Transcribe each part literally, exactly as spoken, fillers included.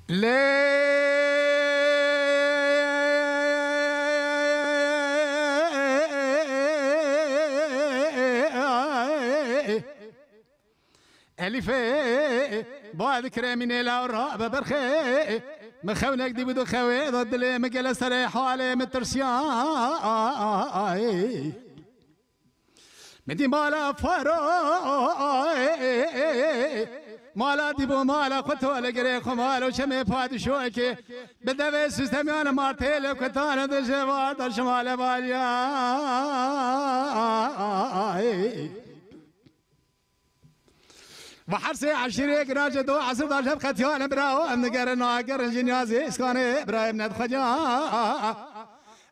Lê Elîfê, ba dikirê mînê law ra be berxê. Min xewnek dî bû di xewê de dilê min gele serê halê min tirsiya. Min dî mala faro, mala dî bû mala xwe tole girê xwe mala û çemê padişoyekê bi devê sistemiyan martê li kutane di jêvar de şima levaliya. Ve her sê eşîrê giraje do esir da jeb qetiyane bira o em digerin nagerin jî niyazê iskanê Îbrahim nedxweca.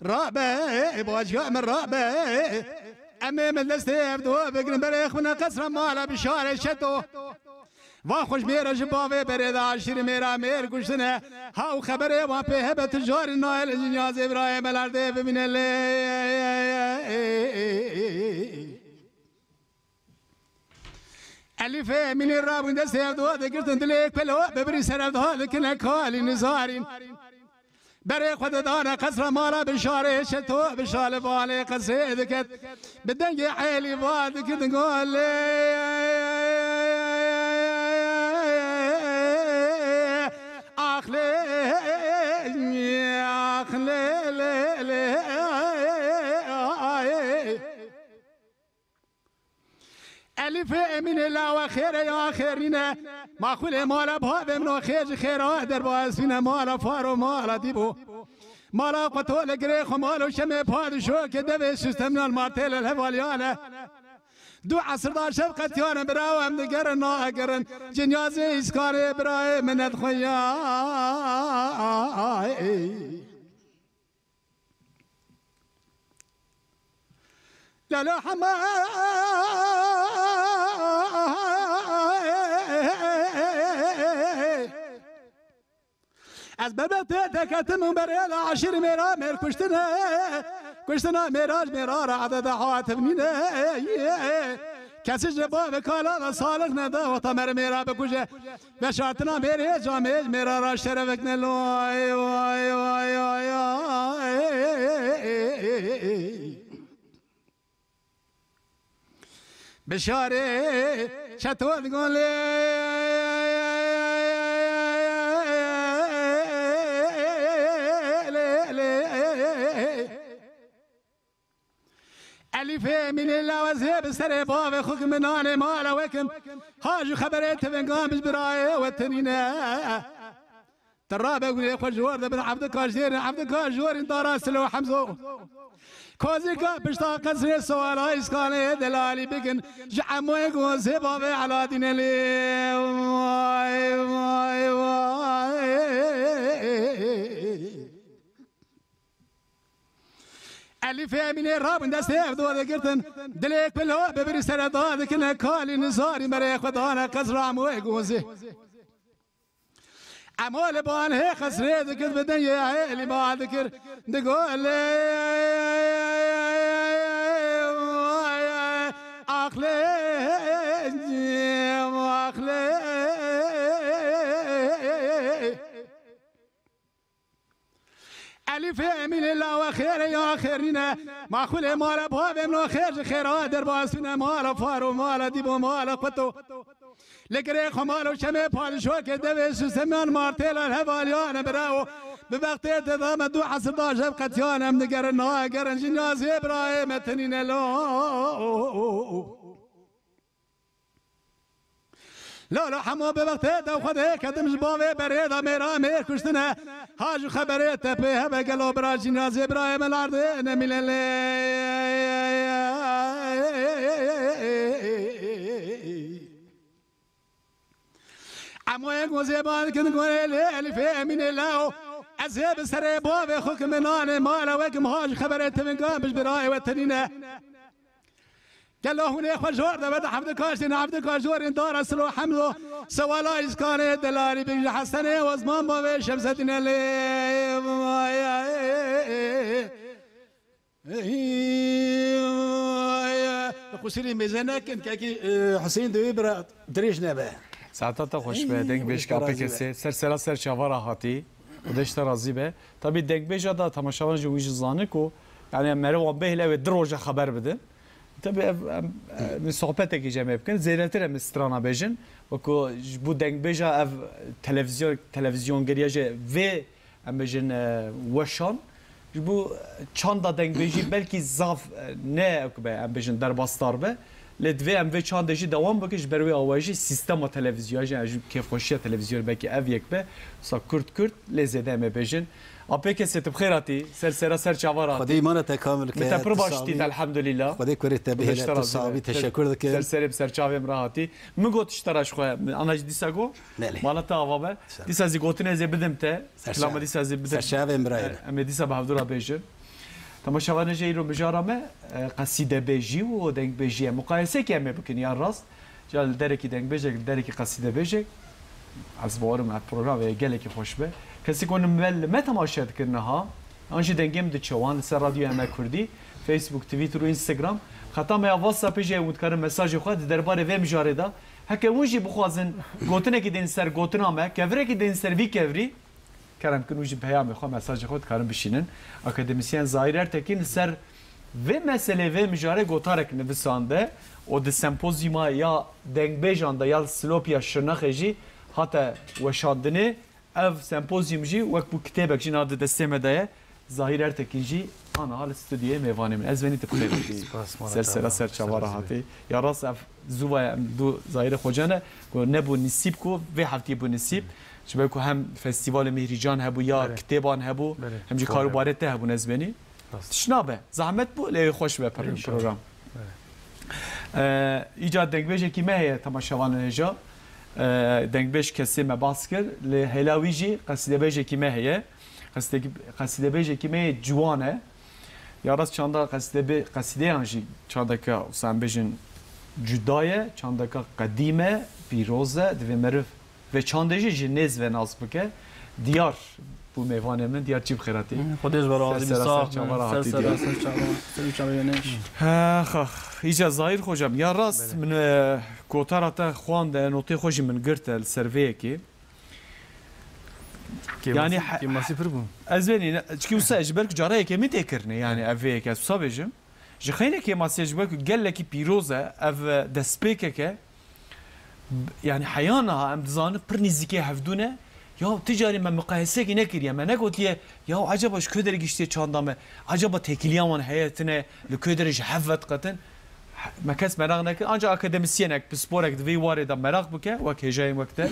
Rabe, baciya min rabe. Em ê min destê ev do bigirin berê xwine qesra mala bişarê şeto. Va xweş mêra ji bavê berê de aşîrê mêra mêr kuştine. Ha û xeberê wan pê hebe tu carî nayê li jî niyazê Îbrahim elerdê bimîne lê. Elîfê Emînê rabûn destê ev diwa digirtin dilê kelo bibirî ser ev diha dikine kalî nizarîn. Berê xwe didane qesra mala bi şarê şeto bi şalivanê qesê diket. Bi dengê elî va dikitin golê. Axlê, axlê, lê, lê, ay. Elîfê Emînê lawa xêre ya xêr nîne. Ma xulê mala bavê min o xêr ji xêra derba ez fîne mala faro mala dîbo. Mala xwe to li girê xwe mal û şemê padişo ke devê sistemnan ma tê li hevaliyane. Du esir da şefqetiyane biraw em digerin nagerin. Cinyazê îskarê birayê min nedxweya. Lala Hema. Ez berber tê teketim û berê la aşîr mêra mêr kuştine. Kuştina mêra ji mêra re adeta hatim nîne. Kesî ji bavê kala ve salix neda wexta mer mêra bikuje. Veşartina mêrê camê ji mêra re şerefek ne lo. Ay, ay, ay, ay, ay. Bişarê çeto digon lê. Elîfê Emînê lawezê bi serê bavê xwe ki min nanê mala wekim. Ha ji xeberê tivingan bi birayê we tinîne. Tirabe gurê xwe ji werde bin Evdika jêrin, Evdika jorîn dara Silo Hemzo. Kozika pişta qesrê Sewala îskanê delalî bikin. Ji emoyê gozê bavê Eladîne lê. Vay, vay, vay. Elîfê Emînê rabin destê ev do digirtin. Dilê kilo bibirî sere da dikine kalî nizarî merê xwe dane qesra emoyê gozê. Emo li ban hê qesrê dikir bi dengê hêlî ma dikir. Digo lê axlê, axlê. Elîfê Emînê lawe xêre ya xêr nîne. Ma xulê mala bavê min o xêr ji xêra derbasîne mala faro mala dîbo mala xweto. Li girê xwe mal û şemê padişokê devê sisteman martêla hevaliyane birawo. Bi bextê te da me du esir da jev qetiyan em digerin nagerin ji niyazê birayê me tinîne lo. Lala hema bi bextê te xwe de ketim ji bavê berê da mêra mêr kuştine. Ha ji xeberê te pê hebe gelo bira ji niyazê birayê me lardê ne mîne lê. Emoyek wezê bal kin gorê lê Elîfê Emînê Leo. Ez ê bi serê bavê xwe ki min nanê mala we kim ha ji xeberê tivinga bi ji birayê we tinîne. Gelo hûnê xwe jor de ve de hevdi kaştên hevdi kaş jorên dara Silo Hemdo. Sewala îskanê delalî bin ji Hesenê Osman bavê Şemsedîne lê. Qusîrî mêze nekin, kekî, e, Huseyîn di wî bira dirêj nebe. Saeta te xweş be, dengbêjka P K S. Ser sera ser çava re hatî. Xwedê ji te razî be. Tabî dengbêja da temaşevan jî wî jî zanin ku, yani, meriv wan bêhile wê du roja xeber bidin. Tabî ev, em, e, min sohbetekî jî em ê bikin. Zêdetir em ê strana bêjin. Wekî ji bo dengbêja ev televizyon, televizyongeriya jî vê em bêjin, e, weşan. Ji bo çanda dengbêjî belkî zaf, e, ne ew be, em bêjin derbasdar be. Lê divê em vê çandê jî dewam bikin, ji ber wê awe jî sîstema televîzyoya jî, ji kêfxweşiya televîzyonê belkî ev yek be. Wisa kurt kurt, lê zêde em ê bêjin. A P K S, tu bi xêr hatî, ser sera ser çava re hatî. Xwedê îmana te kamil ke, Min te pir tu baş dît, saxlî. Elhamdulillah. Xwedê kurê te bihêle, tu saxbî, teşekur dikim. Ser serê bi ser çavê min re hatî. Min got ji te re ji xwe, ana jî dîsa got, Belê. Mala te ava be. Dîsa zî gotinê zê bidim te. Ser Kilama çav-, dîsa zî bidim. Ser çavê min re E, em ê dîsa bi hevdû re bêjin. Temaşevanê jê îro mijara me, e, qesîdebêjî û dengbêjî ye. Muqayesekê em ê bikin ya rast. Ca li derekî dengbêjek, li derekî qesîdebêjek. Ez bawerim ev program ê gelekî xweş be. Kesî ku li me, li me temaşe dikin niha, an jî dengê min diçe wan li ser radyoya me kurdî, Facebook, Twitter û Instagram. Xeta me ya WhatsAppê jî hûn dikarin mesajê xwe di derbarê vê mijarê de. Heke hûn jî bixwazin gotinekî dên ser gotina me, kevirekî dên ser vî kevrî, kerem kin û ji peyamê xwe, mesajê xwe dikarin bişînin. Akademîsyen Zahîr Ertekîn li ser vê meselê, vê mijarê gotarek nivisande û di sempozyuma ya dengbêjan de ya li Silopya Şirnexê jî hate weşandinê. Ev sempozyum jî wek bû kitêbek jî niha di destê me de ye. Zahîr Ertekîn jî aniha li stûdyoyê mêvanê min. Ez venî tu bi xêr hatî. Spas, Ser sera ser çava re hatî. Ya rast ev zû ve em du Zahîrê Xoca ne ku nebû nisîb ku vê heftî bû nisîb. Ji ber ku hem Festîvalê Mîhrîcan hebû, ya Belê. kitêban hebû, Belê. hem jî Çor karûbarê te hebûn ez benî. Rast. Tişt nabe. Zehmet bû, lê xweş be per-, İnşallah. program. Belê. Ee, îca dengbêjekî me heye temaşevanê hêja. Ee, dengbêj kesê me bas kir, lê hêla wî jî qesîdebêjekî me heye. Qesîdekî-, qesîdebêjekî me yê ciwan e. Ya rast çanda qesîdebê-, qesîdeyan jî çandeka, wisa em bêjin, cuda ye, çandeka qedîm e, pîroz e, divê meriv vê çandê jî ji nêz ve nas bike. Diyar bû mêvanê min, Diyar çî bi xêr hatî. Xwedê ji we razî be, Ser sera sax ser be, çava re ser hatî sera Diyar. ser çava, ser çava yenê. Hex, hex. Îca Zahîr Xocam, ya rast Belê. min, e, gotara te xwande, notê xwe jî min girt e li ser vê yekê. Kêmasî, Yani he-, kêmasî pir bû. Ez benî, ne, çikî wisa ji ber ku cara yekê min tê kirine, yani ev vê yekê, ez wisa bêjim. Ji xeynê kêmasiyê ji ber ku gelekî pîroz e, ev destpêkek e. Yani heya niha em dizanin pir nîzîkê hevdû ne. Ya ti carî me miqayesekî nekiriye, me negotiye, ya ecaba ji ku derê giştiye çanda me, ecaba têkiliya wan heye tine, li ku derê ji hev vediqetin. Me kes meraq nekir, ancak akademisyenek, pisporek di vê warê de meraq bike, wek hêjayên wek te,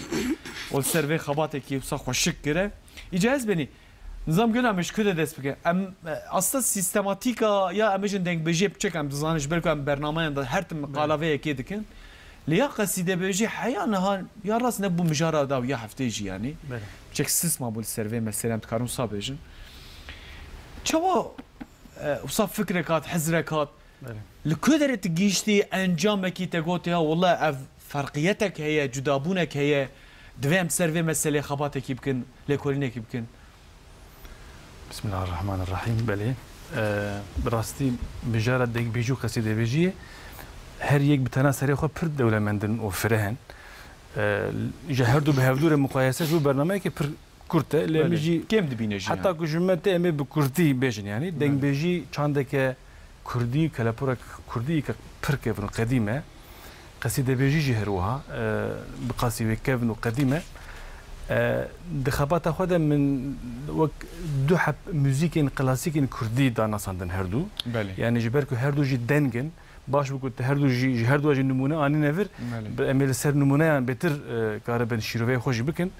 û li ser vê xebatekî wisa xweşik kire. Îca ez benî, nizam guna me ji ku de dest bike? Em, e, aslında sîstematîka ya em bêjin dengbêjiyê piçek em dizanin, ji ber ku em bernameyan de her tim Belê. qala vê yekê dikin. Lê ya qesîdebêjî heya niha ya rast nebû mijara da û ya heftê jî, yanî. Belê. Piçek sisma bû li ser vê meselê, em dikarin wisa bêjin. Çawa, e, wisa fikrek hat, hizrek hat, Belê. Li ku derê tu gihîştî encamekî te got, ya wele ev ferqiyetek heye, cudabûnek heye, divê em ser vê meselê xebatekî bikin, lêkolînekî bikin? Bismillahirrahmanirrahîm. Belê. Eee, bi rastî mijara dengbêjî û qesîdebêjiyê her yek bi tena serê xwe pir dewlemend in û fireh in. Eee, ji her du bi hevdû re muqayese ji bo bernameyeke pir kurt e, lê Belê. min jî Kêm dibîne jî, heta yani. ku ji me tê em ê bi kurtî bêjin, yani. Belê. Dengbêjî çandeke kurdî, keleporek kurdî ke pir kevin û qedîm e. Qesîdebêjî jî her wiha, e, bi qasî wê kevin û qedîm e. E, di xebata xwe de min wek du heb muzîkên klasîkên kurdî danasandin her du. Belê. Yani ji ber ku her du jî deng in, baş bû ku te her du jî, ji her du jî nimûne anîne vir. Belê. Bi-, em ê li ser nimûneyan bêtir, e, karibin şîroveyê xwe jî bikin.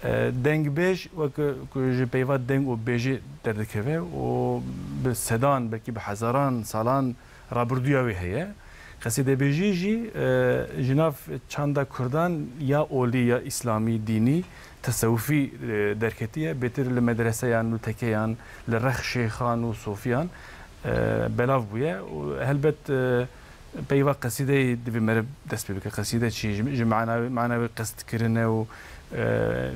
E, dengbêj, wek ku ji peyva deng û bêjê derdikeve û bi sedan, belkî bi hezaran salan rabirdûya wê heye. Qesîdebêjî jî, e, ji nav çanda kurdan ya olî, ya îslamî, dînî, tesewufî, e, derketiye. Bêtir li medreseyan, li tekeyan, li rex şêxan û sofiyan, e, belav bûye û helbet, e, peyva qesîdeyê divê meriv dest pê bike. Qesîde çi? Ji, ji mana wê, mana wê qestkirine û, e,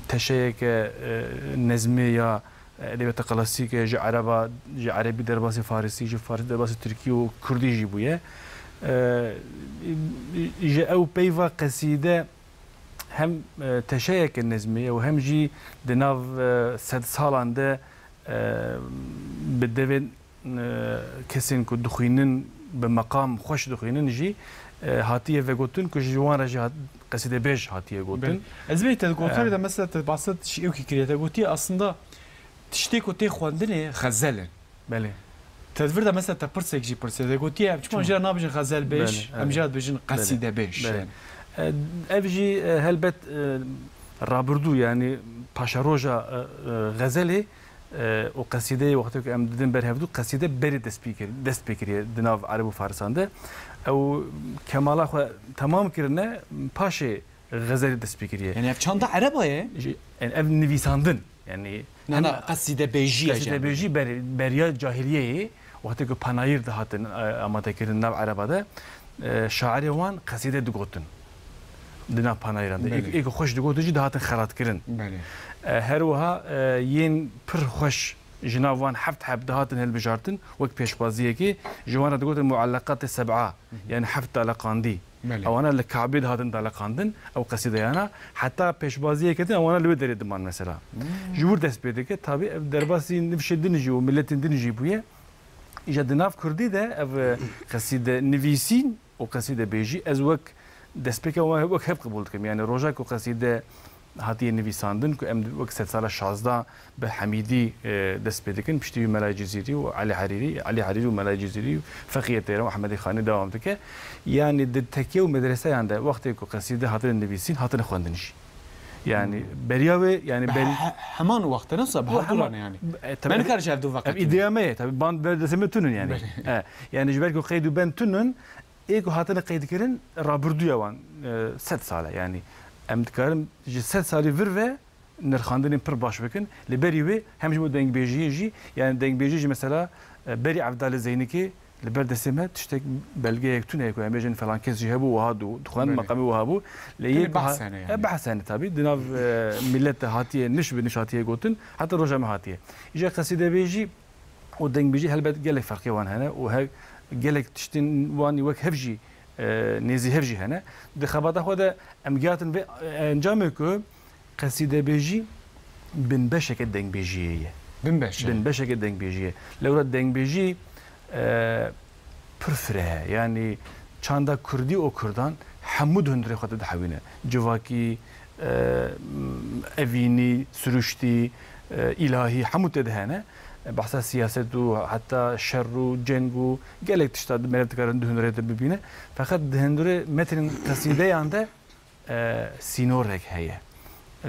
teşeyeke, e, nezmê ya, e, edebiyata klasîk e, ji ereba, ji erebî derbasî farisî, ji farisî derbasî tirkî û kurdî jî bûye. E, ji ew peyva qesîde Hem, e, teşeyeke nezmê ye û hem jî di nav, e, sedsalan de, e, bi devên, e, kesên ku dixwînin, bi meqam xweş dixwînin jî, e, hatiye vegotin ku ji wan re jî hat-, qesîdebêj hatiye gotin. Belê. Ez bê te di gotarê E, de mesela te bahset şi ewkî kiriye. Te gotiye aslında tiştê ku tê xwendinê xezel in. Belê. Te di vir de mesela te pirsek jî pirse. Te gotiye, em çima Çima? jê re nabêjin xezelbêj, Belê, em evet. jê re dibêjin Belê. qesîdebêj. Belê. Yani. E, ev jî, e, helbet, e, rabirdû, yani paşeroja, e, e, xezelê, e, û qesîdeyê wextê ku em didin ber hevdû, qesîde berê dest pê kir-, dest pê kiriye di nav Ereb û Farisan de. Ew kemala xwe temam kirine, paşê xezelê dest pê kiriye. Yani ev çanda Ereba ye? Ji-, yani ev nivîsandin. Yani Na, hem na, qesîdebêjî ye qesîdebêjî ber-, beriya cahiliyeyê, wextê ku panayîr dihatin, e, amadekirin nav Ereba de, e, şairê wan qesîde digotin. Di nav panayîran de. Belê. Ê, ê ku xweş digotin jî dihatin xelatkirin. Belê. E, her wiha, e, yên pir xweş ji nav wan heft heb dihatin hilbijartin, wek pêşbaziyekê, ji wan re digotin muallaqatê seb'a, Hı hı. yani heft daleqandî. Belê. Ewana li Kabê dihatin daleqandin, ew qesîdeyana, heta pêşbaziyeke din ewana li wê derê diman mesela. Hmm. Ji wir dest pê dike, tabî ev derbasî nifşê din jî û miletên din jî bûye. Îja di nav kurdî de ev, e, qesîde nivîsîn û qesîde bêjî, ez wek destpêka wan wek hev qebûl dikim. Yani roja ku qesîde hatiye nivîsandin ku em wek sedsala şazdeh bi Hemîdî, e, dest pê dikin, piştî wî Melayê Cizîrî û Elî Herîrî, Elî Herîrî û Melayê Cizîrî û Feqiyê Teyran û Ehmedê Xanî dewam dike. Yani di tekye û medreseyan de wextê ku qesîde hatine nivîsîn, hatine xwendin jî. Yani Hmm. beriya wê, yani Bi beri- he-, heman wexte ne sa, bi Bu her heman, duran yani. E, tabii, Me nikare ji hev du ev veqetîne. Îdeya me ye, tabii band berdesê me tunin yani. Belê. E, yani ji ber ku qeyd û bend tunin, ê ku hatine qeydkirin, rabirdûya wan, e, sed sal e. Yani em dikarin ji sed salî vir ve nirxandinên pir baş bikin. Li berî wê hem ji bo dengbêjiyê jî, yani dengbêjî jî mesela, e, berî Evdalê Zeynikê li ber destê me tiştek belgeyek tune ye ku em bêjin falan kes jî hebû wiha dû, dixwend Belê. meqamê wiha bû. Lê Tenê yê ku ha-, behs hene yani. e, behs hene tabii. Di nav, e, millet de hatiye, niş bi niş hatiye gotin, heta roja me hatiye. Îja qesîdebêjî û dengbêjî helbet gelek ferqê wan hene û he-, gelek tiştên wan wek hev jî, e, nêzî hev jî hene. Di xebata xwe de em gihatin vê, e, encamê ku qesîdebêjî binbeşeke dengbêjiyê ye. Binbeş e. Binbeşeke dengbêjiyê. Lewra dengbêjî, e, pir fireh e. Yani çanda kurdî û kurdan hemû di hundirê xwe de dihewîne. Civakî, e, evînî, siruştî, e, îlahî, hemû tê de hene. E, behsa siyaset û heta şer û ceng û gelek tişta di meriv dikarin di hundirê de bibîne. Feqet di hundirê metinên qesîdeyan de, e, sînorek heye.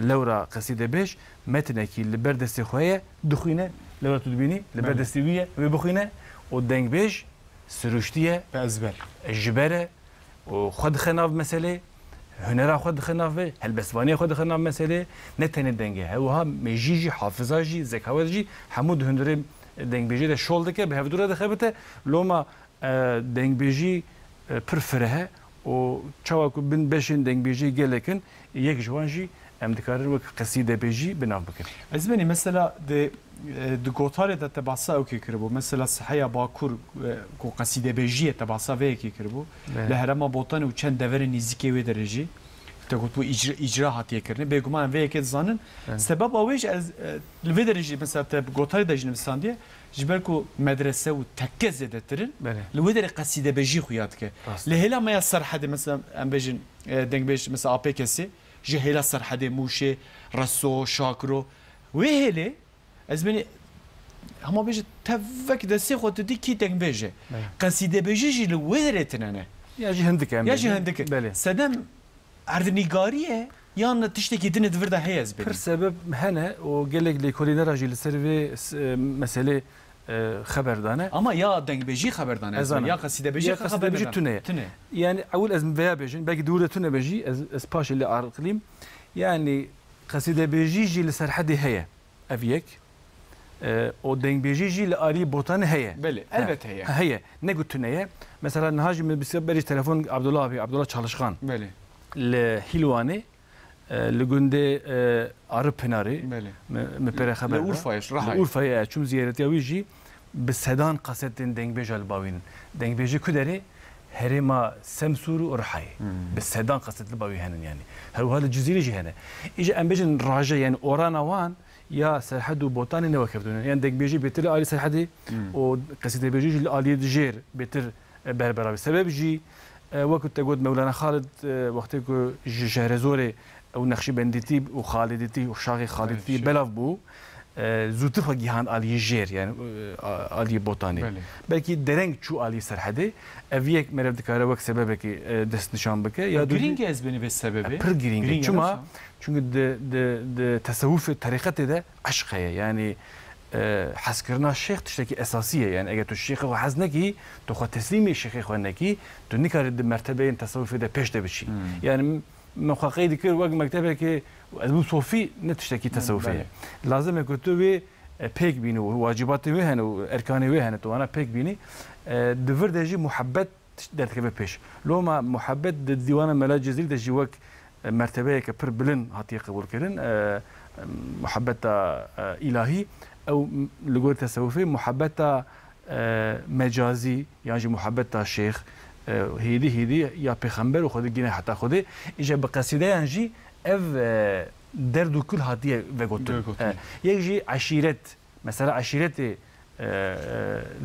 Lewra qesîdebêj metinekî li ber destê xwe ye, dixwîne, lewra tu dibînî, li ber Belê. destê wî ye, wê bixwîne û dengbêj siruştî ye, Bi ezber. ji ber e û xwe dixe nav meselê, hunera xwe dixe nav vê, helbestvaniya xwe dixe nav meselê, ne tenê dengê, he wiha mêjî jî, hafiza jî, zekawet jî, hemû di hundirê dengbêjê de şol dike, bi hevdû re dixebite. Loma, e, dengbêjî, e, pir fireh e û çawa ku bin beşên dengbêjî gelek in, yek ji wan jî em dikarin wek qesîdebêjî bi nav bikin. Ez benî mesela di, e, di gotarê de te bahsa ewkê kiribû. Mesela Seheya Bakur, e, ku qesîdebêjiyê te bahsa vê yekê kiribû. Evet. Li herêma Botanê û çend deverên nêzîkê wê derê jî te gotibû îcra, îcra hatiye kirinê. Bêguman em vê yekê dizanin. Evet. Sebeba wê jî ez, e, li vê derê jî mesela te bi gotarê de jî nivîsandiye. Ji ber ku medrese û tekke zêdetir in, Belê. li wê derê qesîdebêjî xuya dike. Rast. Li hêla me ya Serhedê, mesela, em bêjin, e, dengbêj, mesela, A P K S, ji hêla Serhedê, Mûşê, Reso, Şakiro. Wê hêlê, ez benî, hema bêje, tevek destê xwe tu dî kî dengbêj e. Belê. Qesîdebêjî jî li wê derê tine ne. Ya jî hindik e, em Ya jî bêjin. hindik e. Belê. Sedem erdnîgarî ye, yan tiştekî din e di vir de heye ez bêjim? Pir sebeb hene û gelek lêkolînera jî li ser vê s-, e, meselê, e, xeber dane. Ama ya dengbêjî xeber dane, Ez ez zanim. ya qesîdebêjî Ya xeber qesîdebêjî dane. tune ye. Tune. Yani ewil ez vêya bêjim, belkî di wir de tune be jî, ez, ez paşê lê arqilîm. Yani qesîdebêjî jî li Serhedê heye. Ev yek. E, û dengbêjî jî li alî Botanê heye. Belê, He. elbet heye. He, heye. Ne ku tune ye. Mesela niha jî min bisiya berî telefon Abdullah abi, Abdullah Çalışkan. Belê. Li Hîlwanê, e, li gundê, e, Arı Pınarı. Belê. Mi, mi pere Li xeber da. Urfayê, ji Rihayê. Li Urfayê, e, çûm ziyaretiya wî jî bi sedan kasetên dengbêja li bawînin. Dengbêjê ku derê? herêma Semsûr û Rihayê. Bi sedan qesetliba wî henin yani. Her wiha li Cizîrê jî hene. Îja em bêjin raje yani orana wan ya Serhed û Botanê ne wek hev dibînin. Yani dengbêjî bêtir li alî Serhedê û qesîdebêjî jî li aliyê dijêr bêtir, e, berbera wî. Sebeb jî, e, wekî te got Mewlana Xalid, e, wextê ku ji Şehrezorê ew Nexşîbendîtî û Xalidîtî û şaxê Xalidîtî belav bû, e, zûtir xwe gihand aliyê jêr, yani, e, a-, aliyê Botanê. Belê. Belkî dereng çû aliyê Serhedê. Ev yek merev dikare wek sebebekî, e, destnîşan bike. Ya dû Girîng e ez bênî vê sebebê. E, pir girîng e. Girîng e, çima? Çima? Çünkü di, di, di tesewufê, terîqetê de eşq heye. Yani, e, hezkirina şêx tiştekî esasî ye. Yani eger tu şêxê xwe hez nekî, tu xwe teslîmê şêxê xwe nekî, tu nikarî di mertebeyên tesewufê de pêş de biçî. Yani min xwe qeyd dikir wek mektebekê, ez bûm sofî, ne tiştekî tesewufê ye. Lazim e ku tu wê, e, pêk bînî û wacibatê wê hene û erkanê wê hene, tu wana pêk bînî. E, di vir de jî muhebbet tişt derdikeve pêş. Loma muhebbet di dîwana Mela Cizîrî de jî wek, e, mertebeyeke pir bilind hatiye qebûlkirin. E, muhebbeta, e, îlahî, ew m-, li gorî tesewufê muhebbeta, e, mecazî yan jî muhebbeta şêx, e, hêdî hêdî ya pêxember û Xwedê gîne heta Xwedê. Îja bi qesîdeyan jî ev, e, derd û kul hatiye vegotin. Vegotin. E, yek jî eşîret, mesela eşîretê, e, e,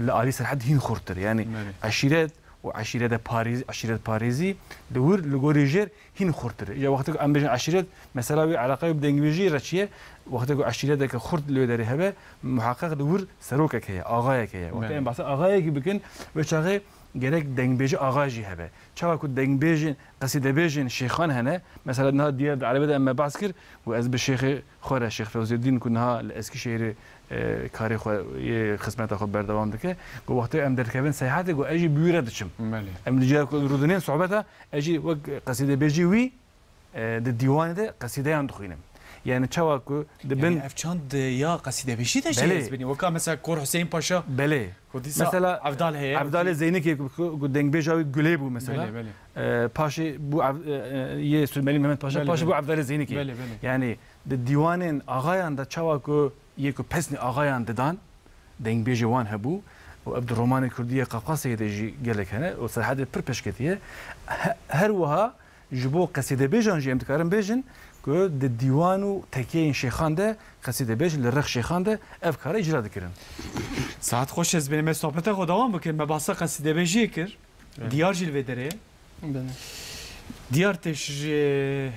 li alî Serhed hîn xurtir. Yani eşîret û eşîrete parêz-, eşîret parêzî li wir li gorî jêr hîn xurtir. Ya wextê ku em bêjin eşîret, mesela wê eleqeyê bi dengbêjî re çi ye? Wextê ku eşîreteke xurt li wê derê hebe, muheqeq li wir serokek heye, axayek heye. Wextê em behsa axayekî bikin, wê çaxê gerek dengbêjî axa jî hebe. Çawa ku dengbêjên, qesîdebêjên şêxan hene, mesela niha diyar di erebê de em me behs kir, got ez bi şêxê xwe re, Şêx Fewzîddîn ku niha li Eskîşehîrê, e, karê xwe yê xizmeta xwe berdewam dike, got wextê em derdikevin seyahatê, got ez jî bi wî re diçim. Belê. Em li cihê ku rûdinên sohbeta, ez jî wek qesîdebêjî wî, e, di dîwanê de qesîdeyan dixwînim. Yani çawa ku di bin Yani ev çand ya qesîdebêjî de jî Belê. Ez bînim. Weka mesela Kor Hüseyin Paşa Belê. Ku dîsa Mesela Evdal heye, Evdalê wekî Zeynikê ku, ku, ku dengbêja wî Gulê bû mesela. Belê, belê. E, paşê bû Ev-, e, e, yê Sulmelî Mehmet Paşa, Belê, paşê belê. Bû Evdalê Zeynikê. Belê, belê. Yani di dîwanên axayan de çawa ku yê ku pesnê axayan didan, dengbêjê wan hebû û ev di romanê kurdî yê Qafqasyayê de jî gelek hene û Serhedê pir pêş ketiye. He-, her wiha ji bo qesîdebêjan jî em dikarin bêjin ku di dîwan û tekiyeyên şêxan de qesîdebêj li rex şêxan de ev kare îcra dikirin. Saet xweş, ez bêne me sohbeta xwe dewam bikin. Me bahsa qesîdebêjiyê kir. Evet. Diyar jî li vê derê ye. Belê. Diyar te ji,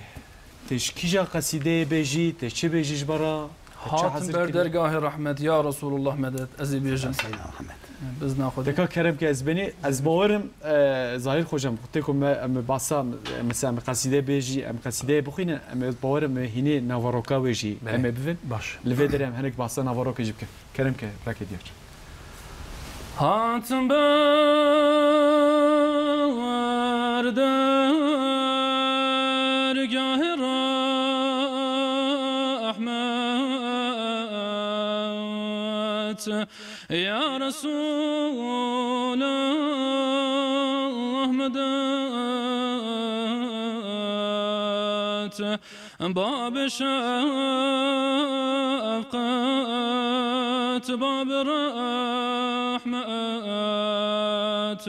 te ji kîja qesîdeyê bêjî, te çi bêjî ji bara, te çi Hatim hazir ber kirî? Dergahê rehmet, ya Resulullah medet, ez ê bêjim. Seyna Muhammed. Bizna Xwedê. Deka kerem ke ez benî, ez bawerim, e, Zahîr Xocam, tê ku me, em basa, em, mesela em qesîde bêjî, em qesîdeyê bixwînin, em bawerim me hînê navaroka wê jî Belê. Em ê bivin. Baş. Li vê derê em hinek basa navaroka jî bikin. Kerem ke, rakê diyar. Hatim ber dergahê rehmet, ya Resulallah medet. Babê şefqet, babê rehmet,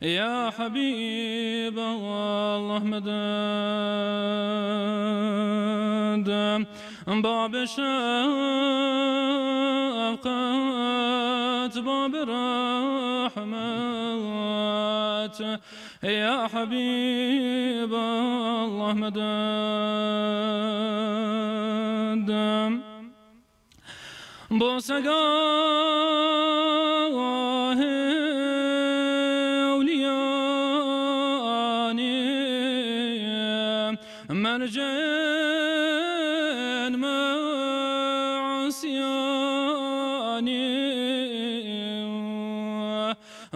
ya Habîb Allah medet. Babê şefqet, babê rehmet, ya Habîb Allah medet. Bo segahê ewliyanê, mercên me'siyanê,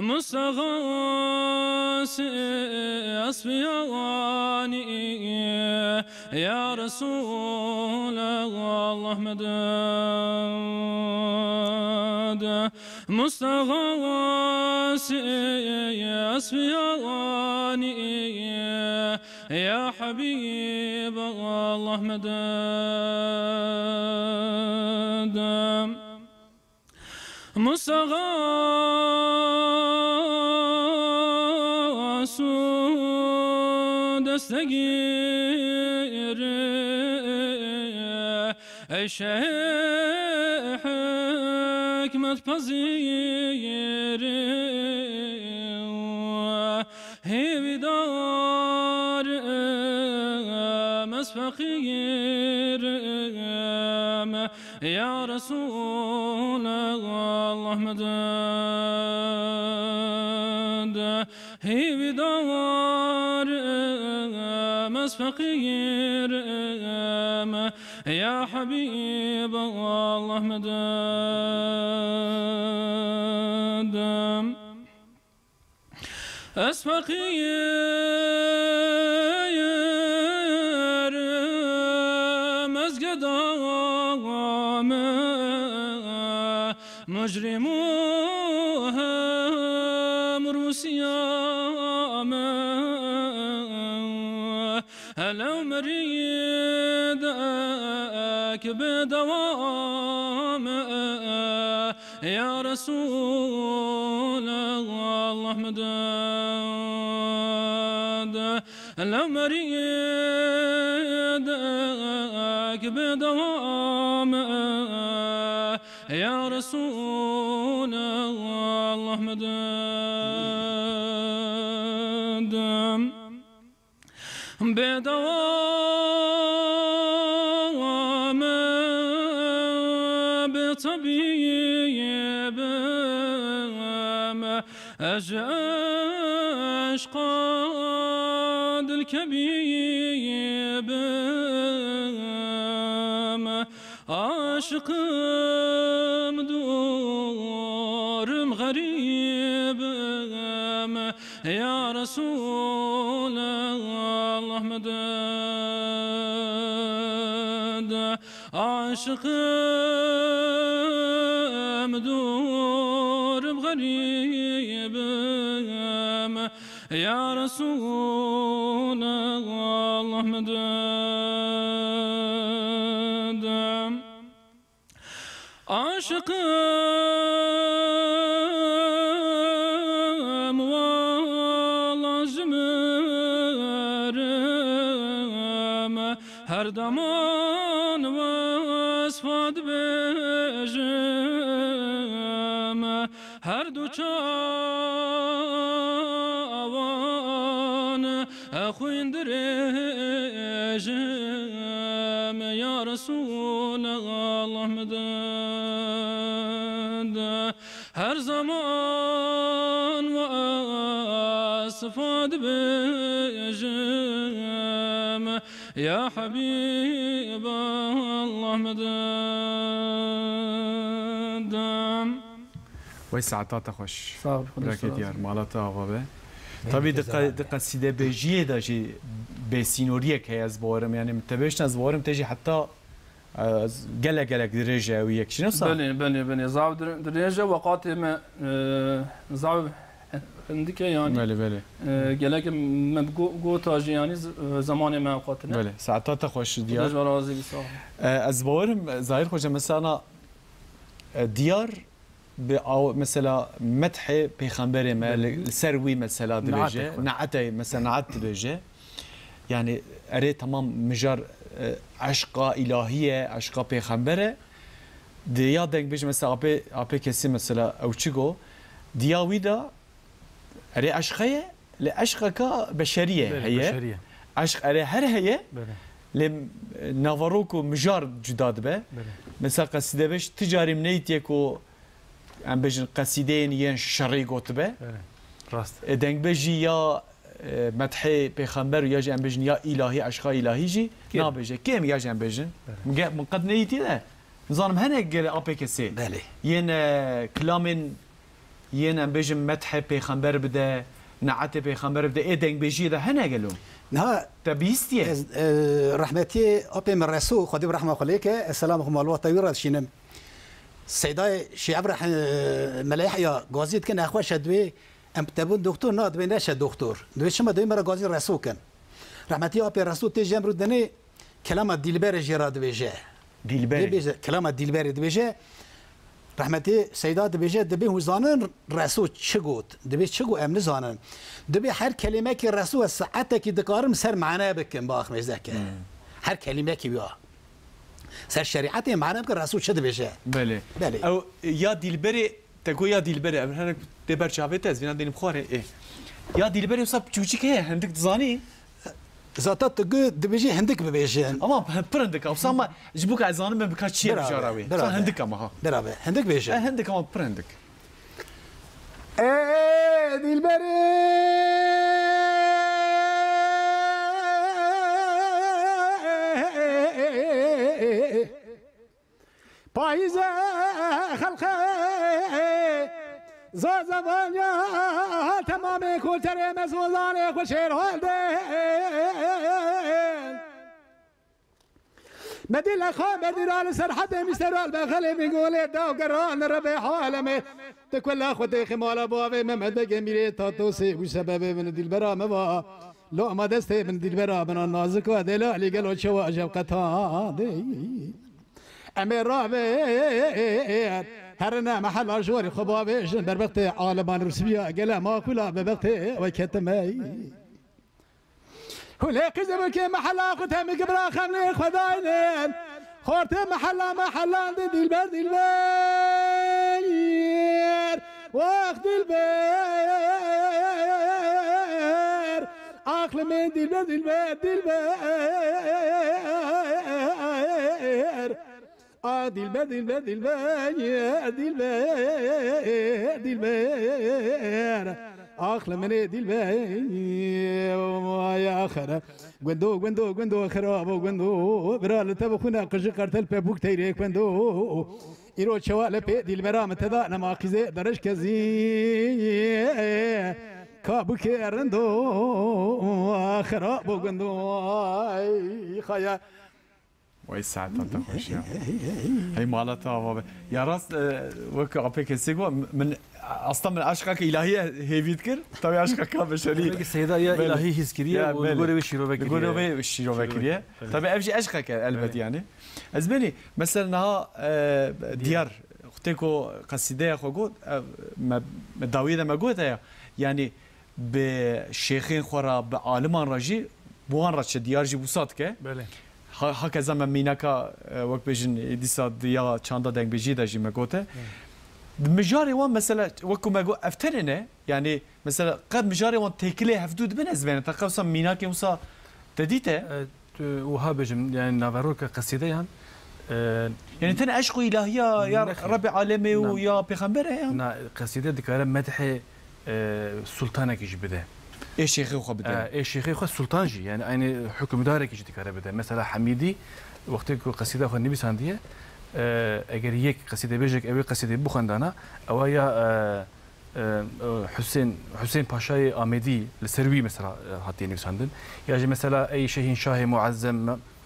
Mustaxasê esfiyanî, ya Resûl Allah medet. Mustaxasê esfiyanî, ya Habîb Allah medet. Mustaxasê segîr, ey şeh hikmet pezîr, hêvîdar im, ez feqîr im, ya Resûl Allah, meded. Hêvîdar im, ez feqîr im, ya Habîb Allah, meded. Ez feqîr im, ez geda me, mujrîm û hem rûsîya me. Hele merîdek bêdewa me, ya Resûl Allah, meded. Hele merîdek bêdewa me, ya Resûl Allah, meded. Bêdewa me, bê tebîb im, ez ji eşqa dilkebîb im. Aşiqim, dûrim, xerîbim, ya Resûl Allah, meded. Aşiqim, dûrim, xerîbim, ya Resûl Allah, meded. Aşiqim, wala ji mirim, her deman wesfa dibêjim. Her du çawan xwîn dirêjim, ya Resûl Allah, meded. Her zaman wesfa dibêjim, ya Habîb Allah, meded. Wey saeta te xweş. Sağ ol, Xwedê Birakê razî. Diyar, mala te ava be. Tabî di qe-, di qesîdebêjiyê de jî bêsînoriyek heye, ez bawerim. Yani te bêjtin, ez bawerim te jî heta, e, gelek gelek dirêj e ew yek jî, ne wisa? Belê, belê, belê. Zav dir-, dirêj e, weqatê me, e, zav hindike yani. Belê, belê. E, gelek me go-, gota jî yani z-, e, zemanê me ewqatine. Belê. Saeta te xweş Diyar. Xwedê ji we razî be, sağ ol. E, ez bawerim, e, Zahîr Xoca, mesela, e, Diyar bi aw-, mesela, methê pêxemberê me, belê, li, li ser wî, mesela, dibêje. Neatê xwe. Neatê, mesela, neat dibêje. Yani, erê, temam, mijar, e, eşqa îlahî ye, eşqa pêxember e. Di ya dengbêj, mesela, apê, apê kesê, mesela, ew çi go, diya wî de, erê, eşq heye, lê eşqeka beşerî ye, belê, heye. Beşerî ye. Eşq, erê, her heye, belê, lê, e, naverok û mijar cuda dibe. Belê. Mesela, qesîdebêj ti carî min neyîtiye ku em bêjin, qesîdeyên yên şerî gotibe. Belê. Rast. E, dengbêjî ya, e, methê pêxember û ya jî em bêjin ya îlahî, eşqa îlahî jî, kêm, nabêje. Kêm ya jî em bêjin. Belê. Min ge-, min qet neyîtî de. Nizanim hene gele apê kesê. Belê. Yên, e, kilamên yên em bêjin methê pêxember bide, neetê pêxember bide, ê dengbêjiyê de hene gelo? Niha te bihîstiye? Ez, e, rehmetiyê apê min Reso, Xwedê bi rehma xwe lê ke, ez selamê xwe malbata wî re dişînim. Seydayê Şî Ebrahîm, e, Mele Yehya gazî dikin, nexweş e, divê em te bûn doktor, na, divê neşe doktor. Divê çima divê me re gazî Reso kin. Rehmetî apê Reso tê jî em rû denê kelama dîlberê jê re dibêje. Dîlberê. Dibêje, kelama dîlberê dibêje. Rehmetî Seyda dibêje, dibê hûn zanin Resû çi got? Dibê çi got em nizanin. Dibê her kelîmekî Resû ez saetekî dikarim ser mane bikim, bi axmêzeke. Her kelîmekî wî ya. Ser şerîetê mane bikim, Resû çi dibêje? Belê. Belê. Ew ya Dîlberê, te got ya Dîlberê, em hinek tê ber çavê te, ez vîna dênim xwarê, ê. Ya Dîlberê wisa çûçik heye, hindik dizanî? Zaten tu gu dibêjî hindik bibêjin. Ama pir hindik e. Wisa ma ji bo ku ez zanim me bi ka çi ye mijara wê. Wisa hindik ama ha. Birabe, hindik bêjin. E, hindik ama pir hindik. Ê dilberê. Payîze xelqê Zazavanya temamê koçerê me zozanê xwe şêr hol de. Medî lexa medîra li ser hedê mîsteral be xelê min golê daw geran rebê halemê. Te ku la xwe têxê mala bavê me, me degê mîrê tatosê û sebebê min dilbera me va. Loma destê min dilbera min a nazika delalî gelo çewa jev qetandê. Em ê ravêr herine mehela jorî xwe bavêjin berbextê aleman rûsbiya gele makula bebextê we ketime. Hulê qîzê bikê mehela xwe temî kibra xemlê xwe daynin. Xortê mehela mehelan di dilber dilber. Wax dilber. Aqlimê dilber dilber dilber. A dilber, dilber, dilber, dilber, dilber. Ax li min ê dilber. Vay axir. Gundo, gundo, gundo, xirabo gundo. Bira li te bixwine qiji qertel pepûk teyrê gundo. Îro çewa li pê dilbera min te da nema qîzê derij kezî. Kabûkê rindo. Xirabo gundo. Ay xaya. Wey saeta te xweş ya. Hey mala te ava be. Ya rast, e, wek apê kesê got, min, aslında min eşqeke îlahî hêvî dikir, tawê eşqeke beşerî. Belkî Seyda ya Belê. îlahî hîs kiriye Ya, û li belê. gorê wê şîrove Li kiriye. gorê wê şîrove Şîrove. kiriye. Belê. Tabii ev jî eşqeke elbet Belê. yani. Ez benî, mesela niha, e, Diyar. Diyar, xutê ku qesîdeya xwe got, e, me, me dawiyê de me got ya. Yani, bi şêxên xwe re, bi aliman re jî, bi wan re çi diyar jî wisa dike. Belê. Ha, hakeza me mînaka, e, wek bêjin, e, dîsa di ya çanda dengbêjiyê de jî me gote. Belê. Bi mijarê wan mesela, wek ku me got, ev tenê ne, yani mesela qet mijarê wan têkilê hevdû dibin ez bêne, te qewsa mînakê wisa te dîte? E, tu, wiha bêjim, yani naveroka qesîdeyan, e, Yani tenê eşq û îlahiya ya Nexê. Rebê alemê û Na. ya pêxember e ya? Na, qesîde dikare medhê, e, sultanekî jî bide. Ê şêxê xwe bide. E, ê şêxê xwe sultan jî, yani aynî hukimdarekî jî dikare bide. Mesela Hemîdî, wextê ku qesîda xwe nivîsandiye, e, eger yek qesîdebêjek ew ê qesîdê bixwendana, ewa ya, e, e, e, Husên, Husên Paşayê Amêdî li ser wî mesela, e, hatiye nivîsandin. Ya jî mesela Ey Şehîn Şahê Muezzem,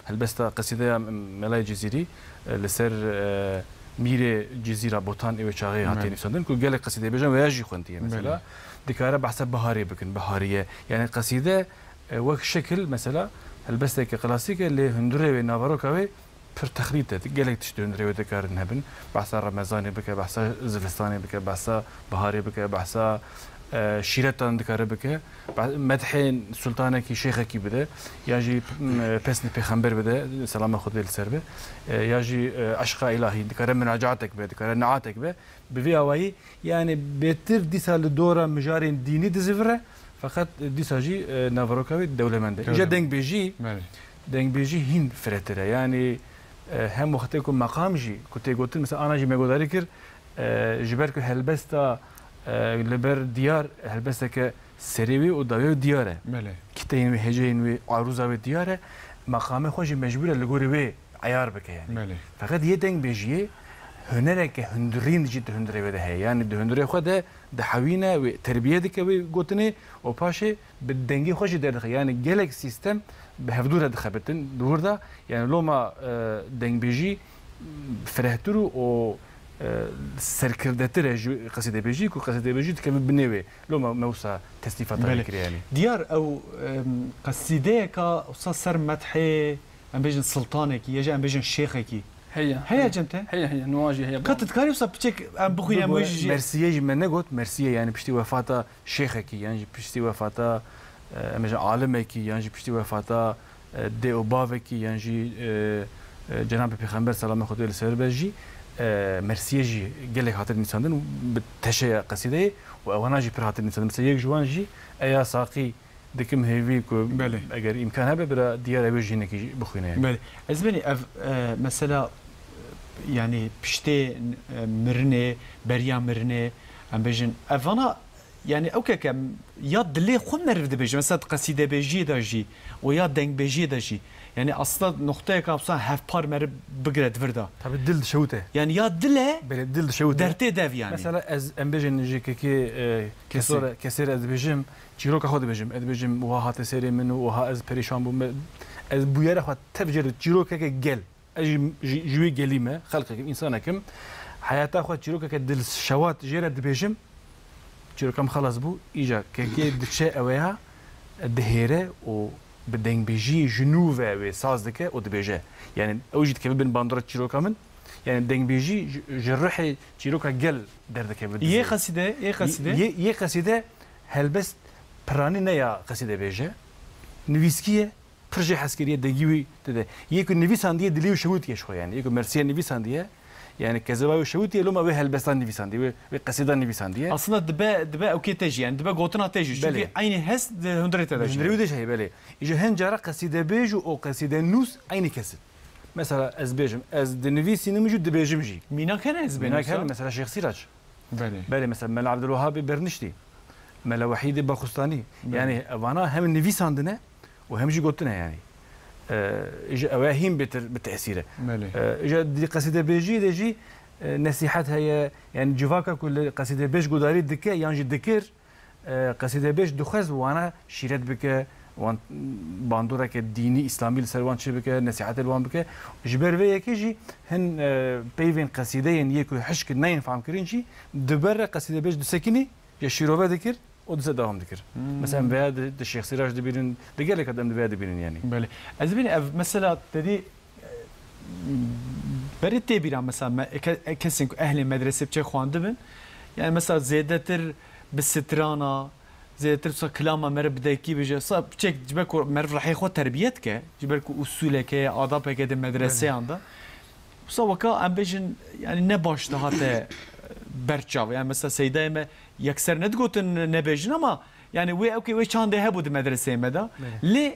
Helbesta qesîdeya Melayê Cizîrî, e, li ser, e, Mîrê Cizîra Botan ê wê çaxê hatiye Belê. nivîsandin ku gelek qesîdeyê bêjin, wê ya jî xwentiye mesela. Belê. Dikare behsa biharê bikin, bihariye. Yani qesîde, e, wek şekil mesela helbesteke klasîk e, lê hundirê wê, naveroka wê pir texlît e. Gelek tişt di hundirê wê dikarin hebin. Behsa Remezanê bike, behsa zivistanê bike, behsa biharê bike, behsa, e, şîretan dikare bike. Ba-, medhê sultanekî, şêxekî bide, ya jî, m, pesnê pêxember bide, selama Xwedê li ser be, e, ya jî, e, eşqa îlahî, dikare munacatek be, dikare niatek be. Bi vî awayî, yani bêtir dîsa li dora mijarên dînî dizivire, feqet dîsa jî, e, naveroka wê dewlemend e. Îja Dewlemend. dengbêjî, Belê. dengbêjî hîn firehtir e. Yani, e, hem wextê ku meqam jî, ku tê gotin, mesela ana jî me guhdarî kir, e, ji ber ku helbesta, e, li ber diyar helbesteke serê wê û dawê wê diyar e. Belê. Kiteyên wê, heceyên wê, arûza wê diyar e. Meqamê xwe jî mecbûr e li gorî wê eyar bike yani. Belê. Feqet yê dengbêjiyê hunereke hundirîn jî di hundirê wê de heye. Yani di hundirê xwe de dihewîne, wê terbiye dike wê gotinê û paşê bi dengê xwe jî derdixe. Yani gelek sîstem bi hevdû re dixebitin di wir de. Yani loma, e, dengbêjî firehtir û, û, e, serkirdetir e ji qesîdebêjî, ku qesîdebêjî dikeve binê wê. Loma me wisa tesnîfata wê Belê. kiriye yani. Diyar ew, em, qesîdeyeka wisa ser medhê, em bêjin sultanekî, ya jî em bêjin şêxekî. Heye. Heye cem te? Heye, heye. Nuwan jî heye. Ka tu dikarî wisa piçek em bixwîne em wê jî jî. Mersiyê jî me negot. Mersiyê yani piştî wefata şêxekî, yan jî piştî wefata, e, em bêjin alimekî, yan jî piştî wefata, e, dê û bavekî, yan jî, e, e, Cenabê Pêxember selamê Xwedê li ser be jî, e, mersiyê jî gelek hatin nivîsandin û bi teşeya qesîdeyê û ewana jî pir hatin nivîsandin. Mesela yek ji wan jî Eya Saqî dikim hêvî ku Belê. eger îmkan hebe bira diyar ew ê jî hinekî jî bixwîne yani. Belê. Ez benî ev, e, mesela, e, yani piştê, e, mirinê, beriya mirinê, em bêjin, evana yani ew keke ya dilê xwe meriv dibêje. Mesela di qesîdebêjiyê de jî û ya dengbêjiyê de jî. Yani aslında noqteyeka wisa hevpar meriv bigire di vir de. Tabii dil dişewite. Yani ya dil e, Belê, dil dişewite. dertê dev yani. Mesela ez, em bêjin ji kekê, e, Kesê. kesore-, kesê re ez dibêjim, çîroka xwe dibêjim. Ez dibêjim, wiha hate serê min û wiha ez perîşan bûm. Ez bûyera xwe tev jê re çîrokeke gel. Ez ji, ji, ji wê gelî me, xelqekim, însanekim. Heyata xwe çîrokeke dilşewat jê re dibêjim. Çîroka min xelas bû. Îca kekê diçe ew ya, dihêre û bi dengbêjiyê ji nû ve wê saz dike û dibêje. Yani ew jî dikeve bin bandora çîroka min. Yani dengbêjî ji, ji ruhê çîroka gel derdikeve dizê. Yê qesîde, yê qesîde. Yê, yê qesîde helbest piranî ne ya qesîdebêje. Nivîskî ye, pir jê hez kiriye, dengî wî tê de. Yê ku nivîsandiye dilê wî şewitiye ji xwe yani. Yê ku mersiye nivîsandiye, yani kezeba wî şewitiye, loma wê helbestan nivîsandiye, wê, wê qesîdan nivîsandiye. Aslında dibe, dibe ewkê te jî yani, dibe gotina te jî. Çünkü Belê. eynî hez di hundirê te de Di jî. hundirê wî de jî heye, belê. Îja hin cara qesîdebêj û o qesîdenûs eynî kes in. Mesela ez bêjim, ez dinivîsînim jî dibêjim jî. Mînak hene ez bêjim Mînak hene, wisa? mesela Şêx Sîrac. Belê. Belê, mesela Mela Abdulwehhabê Berniştî, Mela Wehîdê Baxustanî. Belê. Yani evana hem nivîsandine û hem jî gotine yani. Ee, ji ew hîn bêtir bi tesîr e. Belê. Ee, ji di qesîdebêjiyê de jî, e, nesîhet heye, yani civaka ku li qesîdebêj gudarî dike yan jî dikir, E, qesîdebêj dixwest wana şîret bike, wan bandoreke dînî, îslamî li ser wan çi bike, nesîhetê li wan bike. Ji ber vê yekê jî hin, e, peyvên qesîdeyên yê ku hişk neyên famkirin jî di ber re qesîdebêj disekinî, ya şîrove dikir û dise dewam dikir. Hmm. Mesela em veya di, di Şêx Sîrac dibînin, di gelek em di veya dibînin yani. Belê. Ez dibînim ev mesela te dî Berê tê bîra mesela me, ke-, kesên ku ehlê medresê biçe xwendibin, yani mesela zêdetir bi strana, zêdetir wisa kilama meriv bi dengî bêje, wisa biçek ji ber ku meriv rihê xwe terbiyet ke, ji ber ku usûleke, adabeke di medreseyan de, wisa weka em bêjin, yani ne baş dihate ber çav. Yani mesela seydayê me yekser nedigotin nebêjin ama yani wê ewkê wê çandê hebû di medreseyê me de. Belê. Lê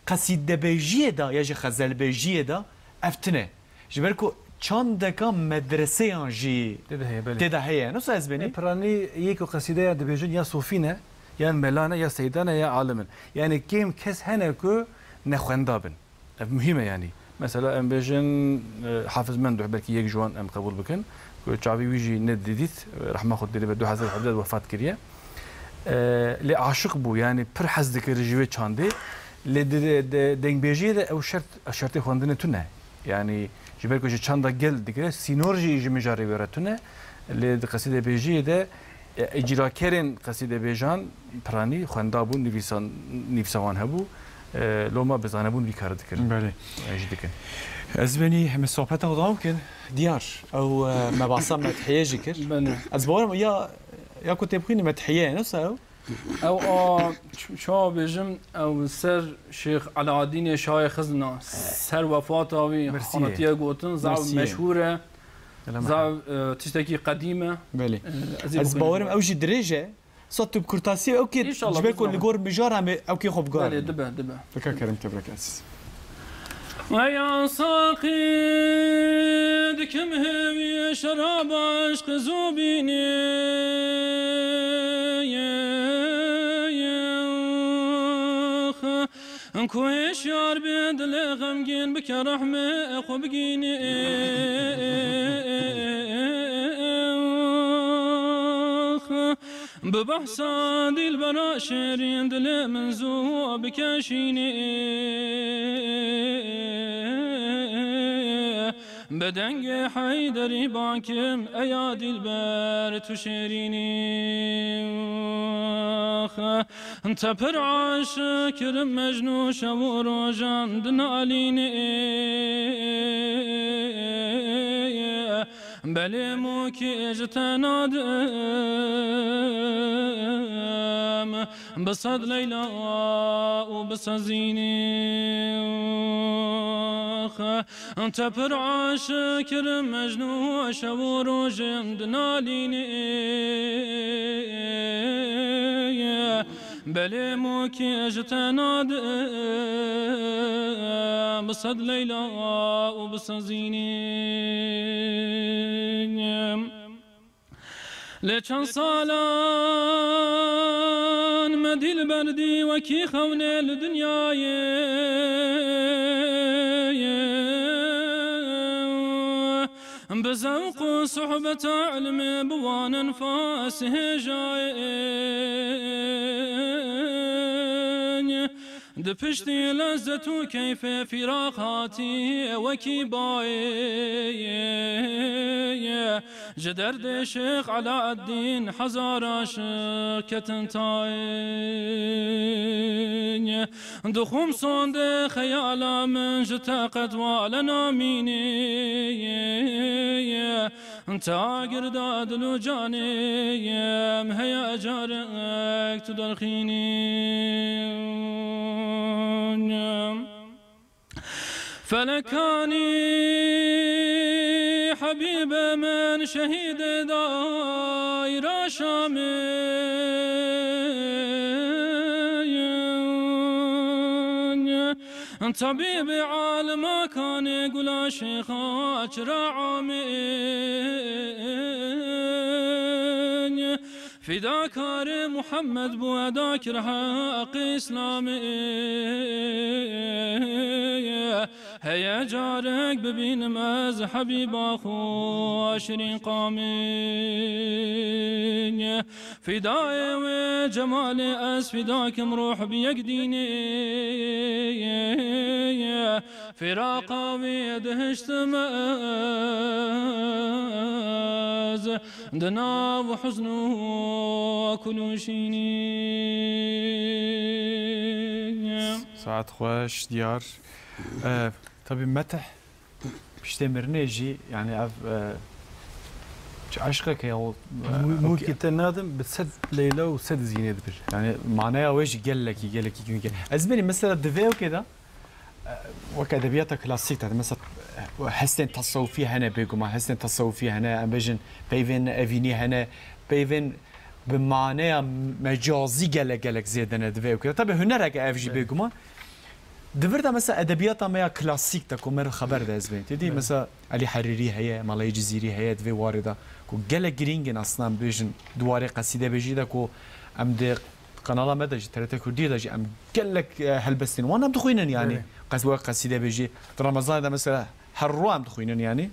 qesîdebêjiyê de ya jî xezelbêjiyê de ev tune. Ji ber ku çandeka medreseyan jî Tê de heye, belê. tê de heye. Nasıl ez benî? E, piranî yê ku qesîdeya dibêjin ya sofî ne, yan mela ne, ya seyda ne, ya alim in. Yani kêm kes hene ku nexwenda bin. Ev muhîm e yani. Mesela em bêjin, e, Hafiz Menduh, belkî yek ji wan em qebûl bikin, ku çavî wî jî nedidît, e, rehma Xwedê lê be, du hezar û hevdeh wefat kiriye. E, lê aşiq bû, yani pir hez dikir ji vê çandê. Lê di, di, di dengbêjiyê de ew şert, şertê xwendinê tune. Yani ji ber ku ji çanda gel digire, sînor jî ji mijarê wê re tune. Lê di qesîdebêjiyê de, e, icrakerên qesîdebêjan piranî xwenda bûn, nivîsan, nivîsa wan hebû. E, loma bi zanebûn vî karî dikir. Belê. E, jî dikin. Ez benî em ê sohbeta xwe dewam bikin. Diyar, ew, e, me basa medhiyê jî kir. Belê. Ez bawerim ya, ya ku tê bixwînî medhiyê ye, ne wisa ew? Ew a, ç-, çawa bêjim, ew ser Şêx Eladînê Şahê Xizna, ser wefata wî Mersiyê. hatiye gotin, zaf Mersiyê. meşhûr e, Selam zaf, e, tiştekî qedîm e. Belê. E, ez ê Ez bixwînim. bawerim ew jî dirêj e. Sa tu bi kurtasî ew kê, Înşallah, ji ber ku li bizanım. gor mijar em ê ew kê xwe bigarînin. Belê, dibe, dibe. Bika kerem, tebrek ez. Eya saqî dikim hêvî şerab aşq zû bînî. Ku hişyar bê dilê xemgîn bike rehmê xwe bigînî. Bi behsa dîlbera şêrîn dilê min zû bikeşînî. Dengê Heyderî bakim, eya dilber tu şêrînî. Te pir aşiq kirim Mecnû, şev û rojan dinalînî. Belê mûkî ji te nadim, bi sed Leyla û bi sed Zînî. Te pir aşiq kirim Mecnû, şev û rojên dinalînî. Belê mûkî ji te nadim, bi sed Leyla û bi sed Zînî. Lê çend salan me dîlber dî wekî xewnê li dinyayê. Bi zewq û sohbeta ilmê bi wan enfas hêjayê. Di piştî lezzet û keyfê fîraq hatî wekî bayê. Ji derdê Şêx Elaeddîn hezar aşiq ketin tayê. Dixwim sondê xeyala min ji te qet wale namînê. Te agir da dil û canê, em heye carek tu derxînî. Felekanî hebîbê min şehîdê dayra Şamê. Tebîbê alima kanê gula şêxa çira amê. Fîdakarê Muhammed bû, eda kir heqê Îslamê. Heye carek bibînim ez Hebîba xwe şirîn qamê. Fîdayê wê cemalê ez fîda kim ruh bi yek dînê. Firaqa wî dihiştim ez di nav huzn û kul û şînî. Saet xweş, diyar. E, tabî metih piştê mirinê jî, yani ev, e, çi eşqek heye o, e, Mû-, mûkî te nadim bi sed Leyla û sed Zînê dibir. Yani maneya wê jî gelekî, gelekî girîng e. Ez benî mesela di vê ewkê de, e, wek edebiyata klasîk de, mesela, e, hestên tasawufî hene bêguman, hestên tasawufî hene, em bêjin peyvên evînî hene, peyvên bi maneya mecazî gelek, gelek zêde ne di vê ewkê de. Tabi hunerek e ev jî bêguman. Di vir de mesela edebiyata me ya klasîk de ku me re xeber de ez bên. Tê dî mesela Elî Herîrî heye, Melayê Cizîrî heye di vê warê de ku gelek girîng in aslında em bêjin di warê qesîdebêjî de ku em di kanala me de jî, T R T Kurdiyê de jî em gelek, e, helbestên wan em dixwînin yani. Belê. Qes-, wek qesîdebêjî. Di Remezanê de mesela her ro em dixwînin yani.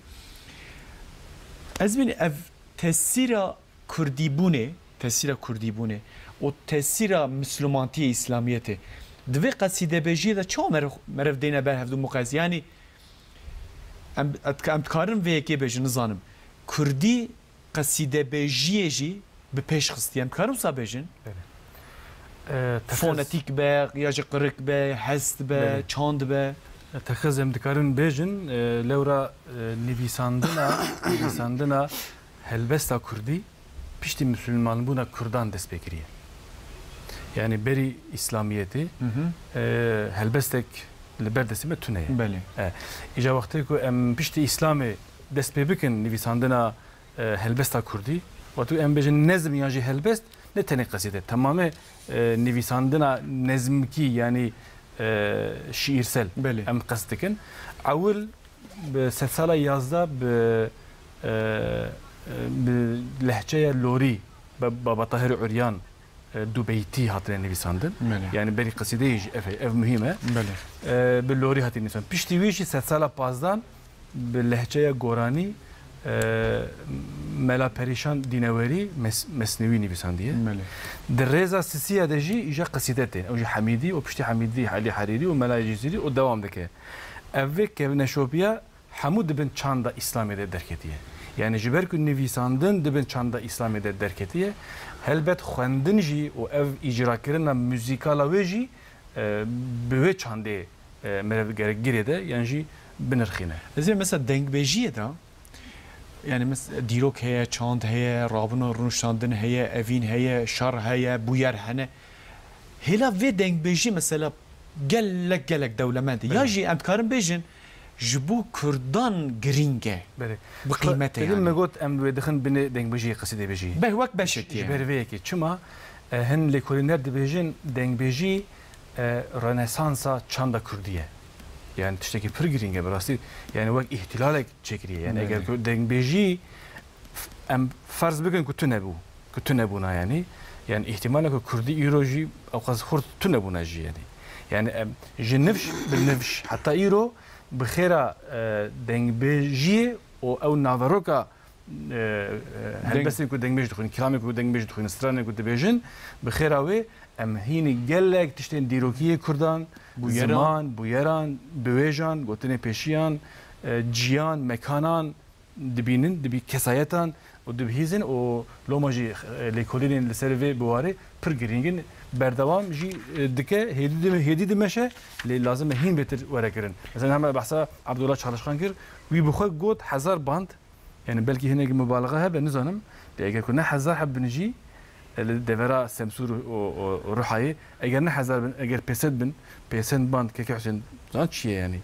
Ez bîn ev tesîra kurdîbûnê, tesîra kurdîbûnê û tesîra misilmantiyê, îslamiyetê di vê qesîdebêjiyê de çawa meriv, meriv dêne ber hevdû muqayese? Yanî em, em dikarin vê yekê bêjin, nizanim. Kurdî qesîdebêjiyê jî bi pêş xistiye. Em dikarin wisa bêjin? Belê. E, texiz- Fonetîk be, ya jî qirik be, hest be, Belê. çand be. E, texiz em dikarin bêjin, e, lewra, e, nivîsandina, nivîsandina helbesta kurdî piştî misilmanbûna kurdan dest pê kiriye. Yani berî îslamiyetê, Hı hı. e, helbestek li ber destê me tune ye. Belê. E, îca wextê ku em piştî îslamê dest pê bikin nivîsandina, e, helbesta kurdî, wextê ku em bêjin nezm yan jî helbest, ne tenê qesîde, temamê, e, nivîsandina nezmkî, yani, e, şiîrsel Belê. em qest dikin. Ewil bi sedsala yazdeh bi, e, e, bi lehçeya lorî, Be-, Baba Tahir Uryan, e, dubeytî hatine nivîsandin. Belê. Yani berî qesîdeyê jî ev, ev muhîm e. Belê. E, bi lorî hatine nivîsandin. Piştî wî jî sedsala pazdan bi lehçeya goranî, e, Mela Perîşan Dînewerî Mes-, Mesnewî nivîsandiye. Belê. Di rêza sisiya de jî îja qesîde tên. Ew jî Hemîdî û piştî Hemîdî Elî Herîrî û Mela Cizîrî û dewam dike. Ev vê kevneşopiya hemû di bin çanda Îslamê de derketiye. Yani ji ber ku nivîsandin di bin çanda Îslamê de derketiye, helbet xwendin jî û ev îcrakirina muzîkala wê jî, e, bi wê çandê, e, merev gerek girê de yan jî binirxîne. Ez ê mesela dengbêjiyê de, yani mes-, dîrok heye, çand heye, rabûn û rûniştandin heye, evîn heye, şer heye, bûyer hene. Hêla vê dengbêjî mesela gelek gelek dewlemend e. Ya Belê. jî em dikarin bêjin, ji bo Kurdan girîng e. Belê. Bi qîmetê Dedim yani. Me got em wê dixin binê dengbêjiyê qisîdebêjiyê. Beh, wek beşekî Ji yani. ber vê yekê. Çima, e, hin lêkolîner dibêjin dengbêjî, e, renesansa çanda kurdî ye. Yani tiştekî pir girîng e bi rastî. Yani wek îhtilalek çêkiriye. Yani Belê. eger ku dengbêjî f-, em ferz bikin ku tune bû, ku tune bûna yani. Yani îhtimal e ku kurdî îro jî ew qas xurt tune bûna jî yani. Yani em ji nifş bi nifş heta îro bi xêra, e, dengbêjiyê û ew naveroka, e, e, Deng- helbestên ku dengbêj dixwînin, kilamên ku dengbêj dixwînin, stranên ku dibêjin, bi xêra wê em hînî gelek tiştên dîrokiyê kurdan, Bûyeran. ziman, bûyeran, biwêjan, gotinên pêşiyan, e, ciyan, mekanan, dibînin, dibî kesayetan û dibihîzin û loma jî, e, lêkolînên li ser vê biwarê pir girîng in. Berdewam jî, e, dike, hêdî dime-, hêdî dimeşe, lê lazim e hîn bêtir were kirin. Mesela hema behsa Abdullah Çalışkan kir, wî bi xwe got hezar band, yani belkî hinekî mubalaxa hebe, nizanim, lê eger ku ne hezar heb bin jî, e, li devera Semsûr û, û, û Ruhayê, eger ne hezar bin, eger pêsed bin, pêsed band, Keke Husên, zan çi ye yani?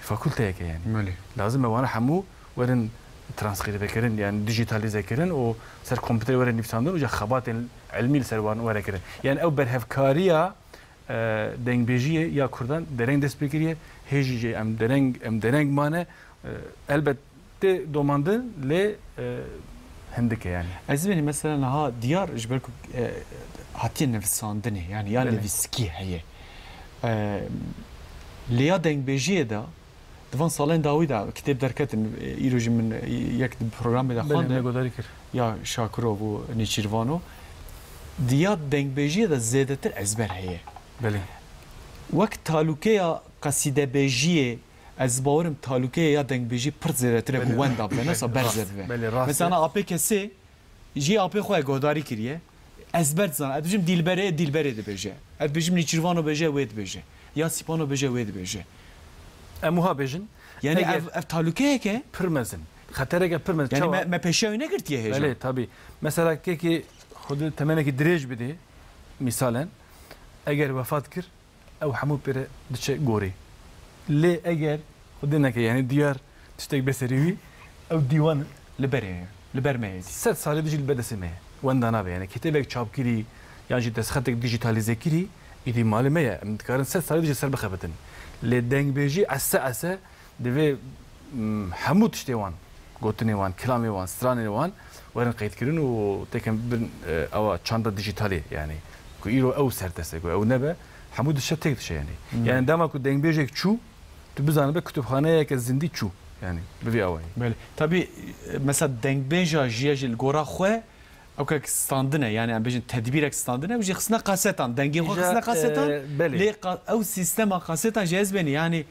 Fakulteyeke yani. Belê. Lazim e wana hemû werin transkrîbekirin, yani dijîtalîzekirin û ser kompûterê were nivîsandin û ca xebatên ilmî li ser wan were kirin. Yani ew berhevkariya, e, dengbêjiyê ya kurdan dereng dest pê kiriye, hê jî jê em dereng, em dereng mane, e, elbet tê domandin lê, e, hindik e yani. Ez bênî mesela niha diyar ji ber ku, e, hatiye nivîsandinê, yani ya Belê. nivîskî heye. E, lê ya dengbêjiyê de, di van salên dawî de kitêb derketin, e, îro jî min, e, yek di programê de Belê, xwendin. me guhdarî kir. Ya Şakirov û Nêçîrvan û. Di ya dengbêjiyê de zêdetir ezber heye. Belê. Wek talûkeya qesîdebêjiyê, ez bawerim talûkeya ya dengbêjî pir zêdetir e ku Belê. wenda bibe, nesa Belê, berze rast. bibe. Belê, rast Mesela e. apê kesê jî apê xwe guhdarî kiriye. Ezber dizan. Ez dibêjim Dîlberê, Dîlberê dibêje. Ez dibêjim Nêçîrvano bêje, wê dibêje. Ya Sîpano bêje, wê dibêje. Em wiha bêjin. Yani Eger ev, ev talûkeyek e. Pir mezin. Xetereke pir mezin. Yani Çawa? me, me pêşiya wî negirtiye hêja. Belê, tabî. Mesela kekê xwedî temenekî dirêj bidê, mîsalen, eger wefat kir, ew hemû pêre diçe gorê. Lê eger Xwedê neke, yani diyar tiştek bê serî wî, ew dîwan Li berê ye. Li ber me ye. sed salê dijî li ber destê me ye. Wenda nabe, yani kitêbek çapkirî, yan jî destxetek dijîtalîzekirî, îdî malê me ye. Em dikarin sed salê dijî ser bixebitin. Lê dengbêjî ese ese divê, mm, hemû tiştê wan, gotinê wan, kilamê wan, stranê wan werin qeydkirin û têkin bin, e, ewa çanda dijîtalê, yani ku îro ew serdest e, ku ew nebe, hemû dişe têk dişe yani. Hmm. Yani dema ku dengbêjek çû, tu bizanibe kutubxaneyeke zindî çû, yani bi vî awayî. Belê. Tabî, e, mesela dengbêja jî ye jî li gora xwe, ew kek standine, yani em bêjin tedbîrek standine, ew jî xistina kasetan, dengê xwe Îja, xistina kasetan, e, belê. lê ka-, ew sîstema kasetan jî ez bênî, yani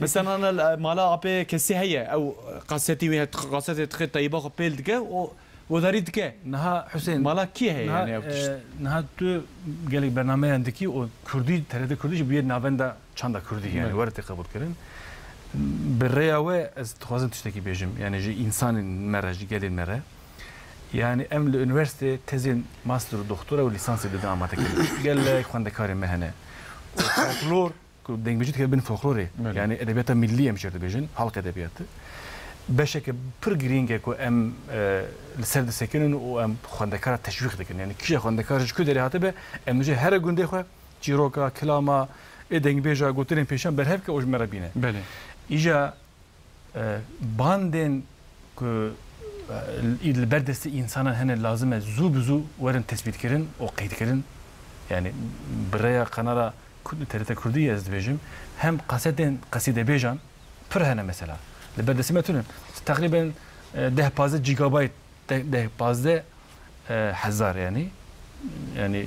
Mesela ana li mala apê kesî heye, ew kasetî wî, kasetê dixê teyba xwe pêl dike û guhdarî dike. Niha Husên, Mala kî heye niha, yani ew tişt? e, niha tu gelek bernameyan dikî û Kurdî, T R T Kurdî jî bûye navenda çanda Kurdî, yani Evet. were tê qebûlkirin. Bi rêya we ez dixwazim tiştekî bêjim, yani ji însanên me re, ji gelên me re. Yani em li unîversîteyê tezên master û doktora û lîsansê didin amadekirin. Gelek xwendekarên me hene. Folklor, ku dengbêjî dikeve bin folklorê, Belê. yani edebiyata millî em jê dibêjin, halk edebiyatı. Beşeke pir girîng e ku em, e, li ser disekinin û em xwendekara teşwîq dikin. Yani kîje xwendekar ji ku derê hatibe, em dibêjin here gundê xwe çîroka, kilama, ê dengbêja, gotinên pêşiyan berhev ke û ji me re bîne. Belê. Îja E, bandên ku, e, li ber destê însanan hene lazim e zû bi zû werin tespîtkirin û qeydkirin. Yani bi rêya kanala Ku-, T R T Kurdî ez dibêjim, hem kasetên qesîdebêjan pir hene mesela. Li ber destê me tune. Teqrîben, e, deh pazdeh gigabayt, de-, deh pazdeh, e, hezar yani. Yani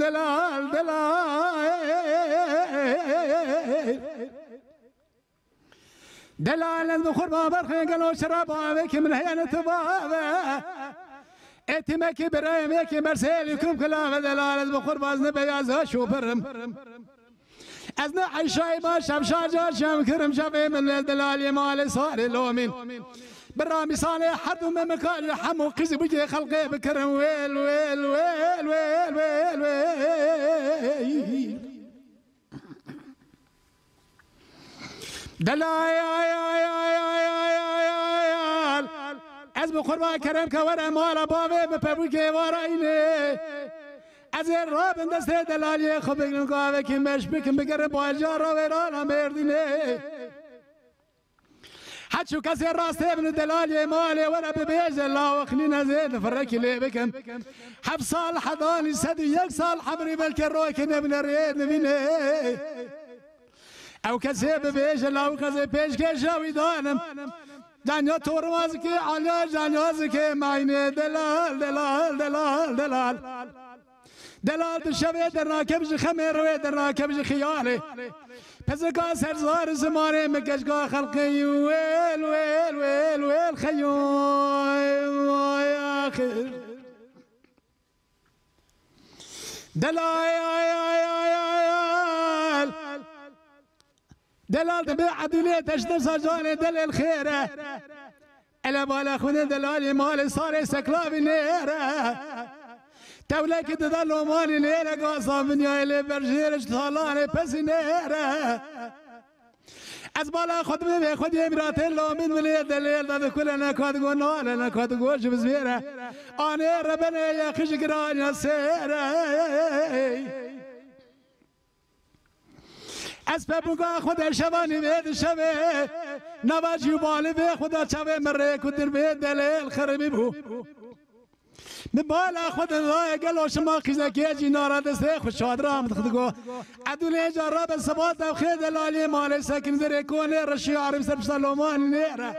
delal, delal, delal. Delal ez bi qurba berxê gelo şeraba avê ki min heyene tu bave. Ê timekî birayê mêkî mersêlî kum kilave delal ez bi qurba ez ne beyaz ha şopirim. Ez ne Eyşayê ma şevşaca şem kirim şevê min lê delalê malê sarê lomîn. Bira mîsalê her du me mikarê hemû qîzî bûcê xelqê bikirim wêl, wêl, wêl, wêl, wêl, wêl. Delal, ez bi qurba kerem ke were mala bavê bi pebûkê varayne. Ez ê rabin destê delaliyê xwe bigrin gavekî meş bikin bigerin bajar ra wêrana Mêrdînê. Heçû kesê rastê min û delaliyê malê were bibêje lawixnîn ez ê di firekî lê bikim. Heft sal hedanî sed û yek sal hebrî belkê rokê nebine rê nivînê. Ew kesê bibêje lawix ez ê pêşkêşa wî danim. Canya tormazikê alya canya zikê maynê delal, delal, delal, delal. Delal di şevê dernakeb ji xemê rewê dernakeb ji xiyalê. Pezika serzar zimanê min keşka xelqê wêl, wêl, wêl, wêl, wêl xeyoy axir. Delal, delal dibe edûlê teşte sacanê delêl xêre. Ele bala xwedê delalê malê sarê seklavî nêre. Tewlekî dida lomanî nêre gasa vinyayê lê berjêre ji talanê pesî nêre. Ez bala xwe dibê vê xwediyê miratê lomîn milê delêl da dikule neka digo nale neka digo ji bizvêre. Anê rebene yexî ji giraniya sêre. Ez pebûka xwe de şevanî vê di şevê. Nava jî û balî vê xwe de çavê min rê ku dir vê delêl xeribî bû. Min bala xwe de dayê gelo şima qîzekê jî nara destê xwe çadira min digo. Edûlê ca rabe sebat ev xê delalê malê sekin derê konê reşî arib ser pişta loman nêre.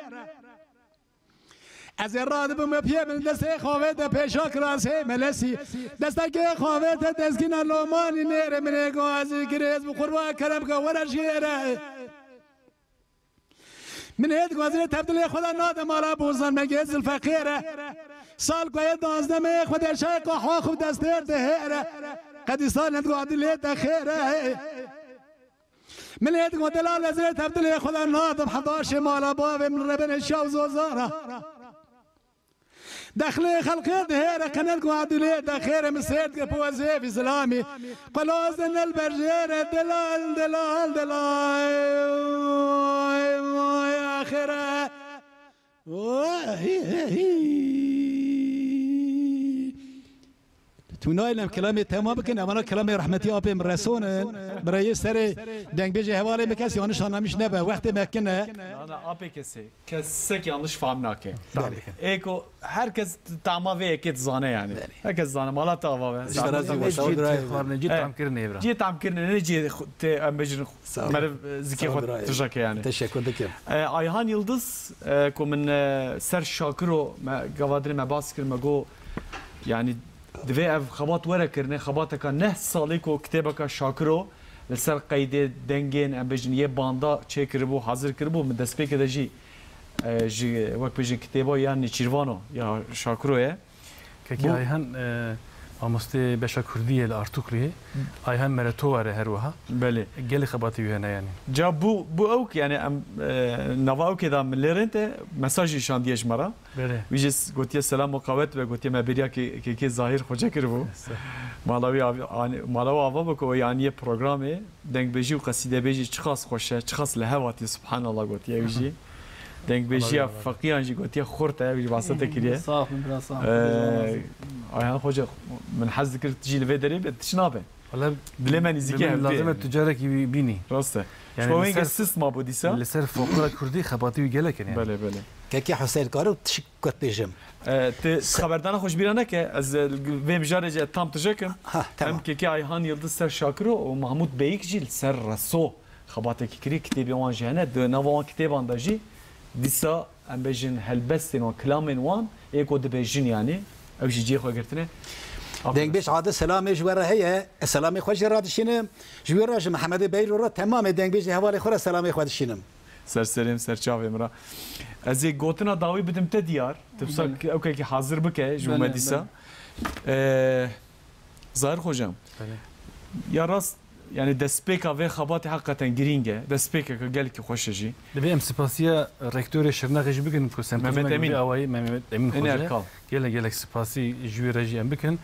Ez ê radibim û piyê min destê xavê te pêşa kirasê melesî. Destekê xavê te dezgîna lomanî nêrê min ê go ez ê girêz bi qurba kerem ke were jêre. Min hêt gozirê tevdilê xwe de nade mala bozan me gê zilfeqêre. Sal ku ye dazdemê xwe de şay qahwa xwe destê dihêre. Qedî sal net go dilê te xêre. Min hêt go delal ez ê tevdilê xwe de nadim hevdaşê mala bavê min rebene şaw zozana. Dexlê xelqê dihêre qenet ku adilê de xêre min sêr dike po ez êvî zilamî. Qeloz de nel berjêre delal delal delal. Vay axire. Vay, hi, hi, hi. Tu nayên em kelamê tema bikin, em ana kelamê rehmetî apê min resonin. Birayê serê dengbêjê hevalê min kes yanlış anlamiş nebe. Wextê me kine. Na, na, apê kesê. Kesek yanlış fam nake. Belê. Êko herkes t-, tama vê yekê dizane yani. Belê. Herkes dizane. Mala te ava be. Ji te razî be, sağ ol, Cî birayê. Xwarinê, cî Eh, tam kirinê, bira. Cî tam kirinê, ne cî xu-, tê em bêjin xu-, Sağ ol. Meriv, e, zikê Sağ ol, xwe birayê. Tijake yani. Teşekkür dikim. E, Ayhan Yıldız, e, ku min, e, ser Şakiro me, gava dirê me bas kir, me go, yani, divê ev xebat were kirine, xebateka neh salî ku kitêbeka Şakiro li ser qeydê dengên, em bêjin, yê banda çêkiribû, hazir kiribû, min destpêkê de jî, e, ji, wek bêjin, kitêba ya Nêçîrvano ya Şakiro ye. Kekî Bu Ayhan, e, mamostê beşa Kurdî ye li Artukluyê. Ayhan Mereto were her wiha. Belê. Gelê xebatî wî hene yani. Ca bu, bu ewk yani em, e, nava ewkê de min lê rên te mesajî şandiye ji me re. Belê. Wî jî s-, gotiye selam û qawet be, gotiye me bêriya kê-, kekê Zahîr Xoce kiribû. Estağfurullah. Mala wî av-, ani-, mala wî ava be ku wê aniye programê, dengbêjî û qesîdebêjî çiqas xweş e, çiqas li hev hatiye, subhanallah gotiye wî jî. Dengbêjiya Allah Allah. Feqiyan jî gotiye xurt e, wî jî bahsa te kiriye. Sağ olun, biraz sağ olun. Ee, Ayhan Xoca, min hez dikir tu jî li vê derê be, tu çi nabe? Wala dilê me nîzîkê min lazim e tu carekî wî bînî. Rast e. Yani ji bo li hingê ser, sist mabû dîsa. Li ser folklora Kurdî xebatî wî gelek in yani. Belê, belê. Kekê Huseyîn, karim tişik ku ez bêjim. E, tu xeberdana xwe ji bîra neke, ez, e, vê mijarê jî tam tije kim. Ha, tamam. Em kekê Ayhan Yıldız ser Şakiro û Mahmut Beyik jî li ser Reso xebatekî kirî, kitêbê wan jî hene. Di nava wan kitêban de jî dîsa em bêjin helbestên wan, kilamên wan ê ku dibêjin yani, ew jî cihê xwe girtine. Dengbêj Adil selamê ji we re heye. Ez selamê xwe jê radişînim. Ji wî re ji Mihemedê Beyro re temamê dengbêjê hevalê xwe re selamê xwe dişînim. Ser serê min, ser çavê min re. Ez ê gotina dawî bidim te diyar. Tu bisa Belê. Ew kekî hazir bike ji bo Belê, me dîsa. belê. Ee, Zahir Xoca. Belê. Ya rast, yani destpêka vê xebatê heqeten girîng e. Destpêkeke gelekî xweş e jî. Divê em spasiya rektorê Şirnexê jî bikin ku sempozîyuma Mehmet Emîn. Vê awayî Mehmet Emîn Ên Xoce. Erkal. Gelek gelek spasî ji wî re jî em bikin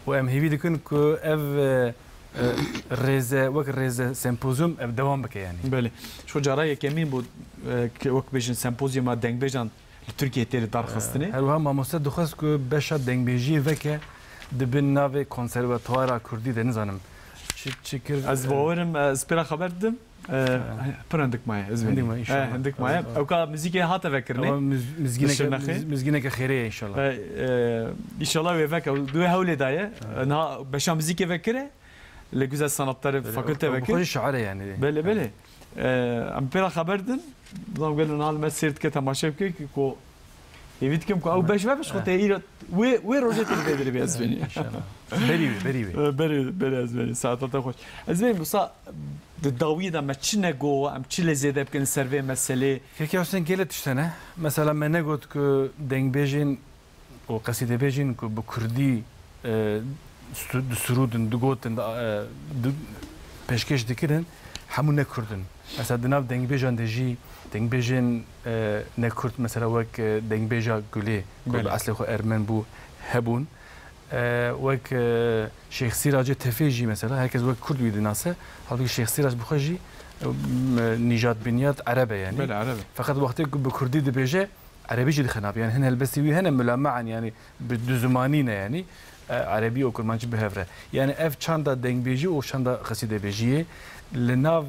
û em hêvî dikin ku ev, e, e, rêze, wek rêze sempozyum ev dewam bike yani. Belê. Ji xwe cara yekemîn bû, e, ke wek bêjin sempozyuma dengbêjan li Tirkiyeyê tê li dar xistinê. E, her wiha mamoste dixwest ku beşa dengbêjiyê veke di bin navê konservatuara kurdî de nizanim çi, çi kir, Ez e, bawerim, e, ez pê re xeber didim. E, pir hindik maye, ez Hindik bêjim. maye, E, inşallah. hindik maye. Ew ka muzîkê hate vekirinê. Ama muz-, muzgîneke, Li Şirnexê. muz-, muzgîneke xêrê ye inşallah. E, e, inşallah wê veke. Di wê hewlê de ye. E, niha beşa muzîkê vekire. Li Güzel Sanatları Fakülte vekir. Belê, ew bi xwe jî şair e yani. Belê, belê. E, em pê re xeber din. Bizam gelo niha li me sêr dike, temaşe bike ki ku hêvî dikim ku ew beş ve, beş xwe tê îro wê, wê rojê tê vê derê bê ez bênî. İnşallah. Berî wê, berî wê. E, berî, berî ez bênî. Saeta te xweş. Ez bênî wisa di dawiyê de me çi nego, em çi lê zêde bikin ser vê meselê? Keke Husên, gelek tişt hene. Mesela me negot ku dengbêjên û qesîdebêjên ku bi kurdî, e, stu-, disirûdin, digotin, di, e, di, pêşkêş dikirin, hemû ne kurd in. Mesela di nav dengbêjan de jî dengbêjên, e, ne kurd, mesela wek, e, dengbêja Gulê, ku Belê. bi eslê xwe ermen bû, hebûn. E, wek, e, Şêx Sîracê Tefê jî mesela herkes wek kurd wî dinase. Halbûkî Şêx Sîrac bi xwe jî, e, m-, nîjad binyat ereb e yani. Belê, ereb e. Feqet wextê ku bi kurdî dibêje, Erebî jî dixe nav. Yani hin helbestî wî hene mulamean yani bi du zimanî ne yani. E, Erebî û Kurmancî bi hev re. Yani ev çanda dengbêjî û çanda qesîdebêjiyê li nav,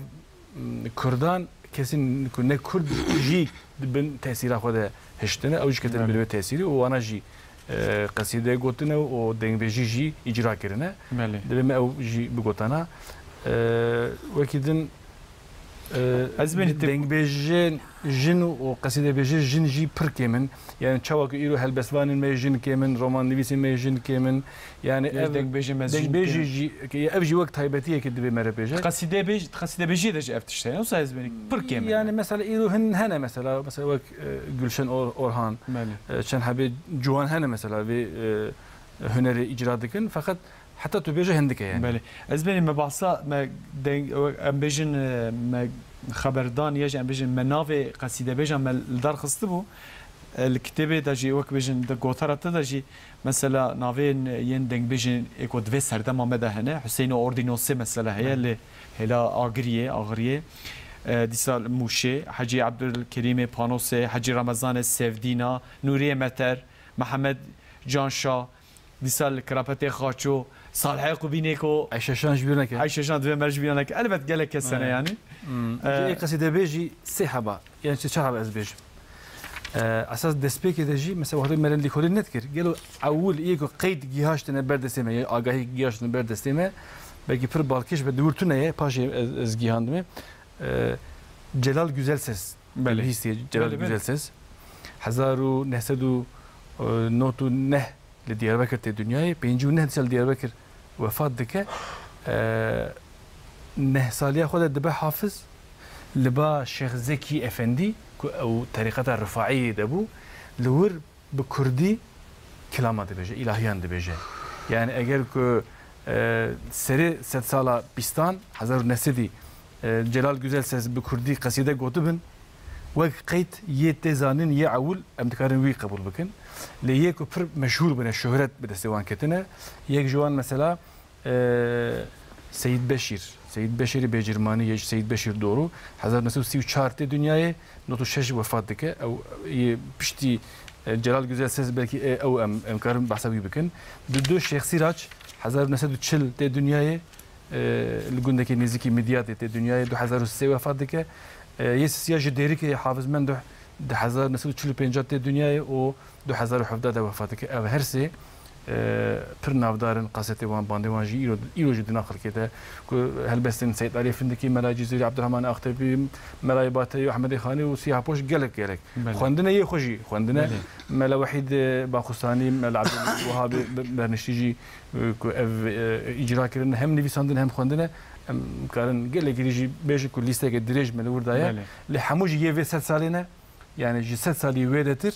m, Kurdan kesên ku ne Kurd jî di bin tesîra xwe de hiştine. Ew jî ketine Belê. bin wê tesîrî û wana jî, e, qesîde gotine û dengbêjî jî îcra kirine. Belê. Divê me ew jî bigotana. E, wekî din Ee, Ez benî tê- dengbêjên jin û qesîdebêjê jin jî pir kêm in. Yani çawa ku îro helbestvanên me jin kêm in, romannivîsên me jin kêm in. Yani Yê ev dengbêjê mezin dengbêjî kêm. Jî, ev jî wek taybetiyekê divê me re bêje. Qesîdebêj-, qesîdebêjiyê de jî ev tişt heye. Wisa ez benî pir kêm in. Yani mesela îro hin hene mesela, mesela wek, e, Gülşen Or-, Orhan, Belê. E, çend hebê ciwan hene mesela vê, e, hunerê îcra dikin. Feqet heta tu bêje hindik e yani. Belê. Ez benî me bahsa me deng-, em bêjin, e, me xeberdan ya jî em bêjin me navê qesîdebêjan me li dar xistibû. E, li kitêbê de jî wek bêjin di gotara te de jî mesela navên yên dengbêjên ê ku di vê serdema me de hene. Huseyno Ordînosê mesela heye Belê. Li hêla Agiriyê, Agiriyê. E, dîsa li Mûşê, Hecî Ebdulkerîmê Panosê, Hecî Remezanê Sevdîna, Nûriyê Meter, Mihemed Canşa, dîsa li Kirapetê Xaço, Salihê Qubînê ku Eyşeşan ji bîr neke. Eyşeşan divê me ji bîr neke. Elbet gelek kes hene Evet. Yani. Hmm. Ee, Ê qesîdebêj jî sê heba. Yani çi çar heba ez bêjim. Ee, esas destpêkê de jî mesela wextê me lêkolîn nedikir. Gelo ewil yê ku qeyd gihaştine ber destê me, ya agahî gihaştine ber destê me, belkî pir balkêş be di wir tune ye, paşê ez, ez gihandime. Ee, Celal Güzelses. Belê. Bihîstiye Celal Belê, belê. Güzelses. Hezar û neh sed û nod û neh li Diyarbekir tê dinyayê, pêncî û neh sal Diyarbekir wefat dike. Eee, neh saliya xwe de dibe hafiz, li ba Şêx Zekî Efendî, ku ew terîqeta Rifaiyê de bû, li wir bi kurdî kilama dibêje, îlahiyan dibêje. Yani eger ku, eee, serê sedsala bîstan, hezar û neh sedî, eee, Celal Güzelses bi kurdî qesîde gotibin, wek qeyd yê tê zanîn yê ewil em dikarin wî qebûl bikin. Lê yê ku pir meşhûr bûne, şohret bi destê wan ketine, yek ji wan mesela, e, Seyîd Beşîr, Seyîd Beşîrê Bêcirmanî yê ji Seyîd Beşîr Doru, hezar neh sed û sî û çar tê dinyayê, nod û şeş wefat dike. Ew yê piştî, e, Celal Güzelses belkî, e, ew em, em karin behsa wî bikin. Dudu Şêx Sîrac, hezar neh sed û çil tê dinyayê, e, li gundekî nêzîkî Midyatê tê dinyayê, du hezar û sê wefat dike. E, yê sisiya ji Dêrikê Hafiz Menduh di hezar neh sed û çil û pênc tê dinyayê û du hezar û hevdeh de wefat dike. Ev her sê, e, pir navdar in, qasetê wan, bandê wan jî îro, îro jî di nav xelkê de, ku helbestên Seyîd Aliyê Findikî, Mela Cizîrî, Ebdurrahman Axtepî, Melayê Bateyî û Ehmedê Xanî û Sîha Poş gelek gelek. Belê. Xwendine yê xwe jî, xwendine. Belê. Mela Wehîd, e, Baxustanî, Mela Ebdulwehab, e, Berniştî jî, e, ku ev, e, îcra kirine, hem nivîsandin hem xwendine, em karin gelekî jî bêjin ku lîsteke dirêj me li wir daye. Belê. Lê hemû jî yê vê sed salê ne, yani ji sed salî wêdetir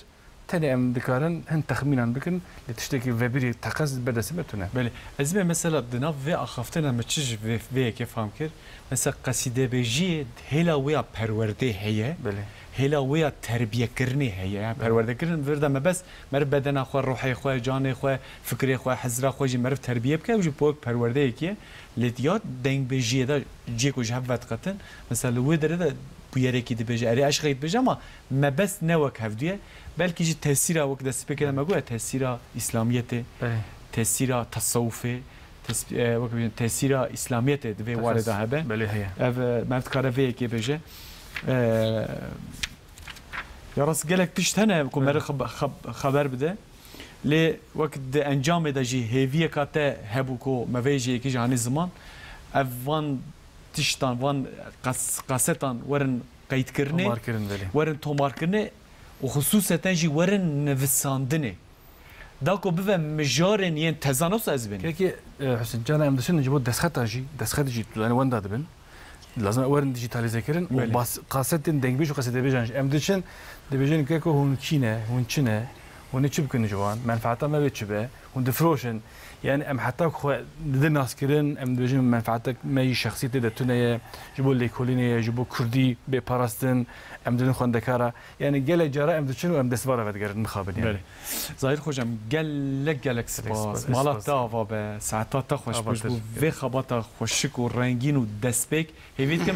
tenê em dikarin hin texmînan bikin, lê tiştekî vebirî teqez ber destê me tune. Belê. Ez me mesela di nav vê axaftina me çi ji vê, vê yekê fam kir? Mesela qesîdebêjiyê hêla wê ya perwerdê heye. Belê. Hêla wê ya terbiyekirinê heye. Yani Belê. Perwerdekirin vir de mebest meriv bedena xwe, ruhê xwe, canê xwe, fikrê xwe, hizra xwe jî meriv terbiye bike, ew jî wek perwerdeyekî ye. Lê ya dengbêjiyê de cihê ku ji hev vediqetin, mesela li wê derê de bûyerekî dibêje, erê eşqekî dibêje ama mebest ne wek hevdû ye. Belkî jî tesîra wek destpêkê de me goye, tesîra Îslamiyetê, Belê. Tesîra tesewufê, Tes-, e, wek bêjin, tesîra Îslamiyetê di vê warê de hebe. Belê heye. Ev, e, meriv dikare vê yekê bêje. E, ya rast gelek tişt hene ku Belê. Meriv xeb-, xeb-, xeber bide. Lê wek di encamê de jî hêviyeka te hebû ku me vê jî yekê jî hanî ziman. Ev van tiştan, van qas-, qasetan werin qeydkirinê, Tomarkirin belê. Werin tomarkirinê û xisûseten jî werin nivisandinê. Da ku bive mijarên yên tezan wisa ez bênim. Kekê, e, Husên Can, em diçin ji bo destxeta jî, destxet jî tu zanî wenda dibin. Lazim e werin dijîtalîze kirin û Belê. Bas, qasetên dengbêj û qesîdebêjan jî. Em diçin, dibêjin keko hûn kî ne, hûn çi ne, hûn ê çi bikin ji wan, menfaeta me wê çi be, hûn difiroşin. Yani em heta xwe didin naskirin, em dibêjin menfaeta me yî şexsî tê de tune ye, ji bo lêkolînê ye, ji bo kurdî bê parastin, em didin xwendekara. Yani gelek cara em diçin û em destvala vedigerin mixabin yani. Belê. Zahîr Xocam, gelek gelek spas. Spas, Mala spas. Te ava be, saeta te xweş Ava be. Ji bo vê xebata xweşik û rengîn û destpêk. Hêvî dikim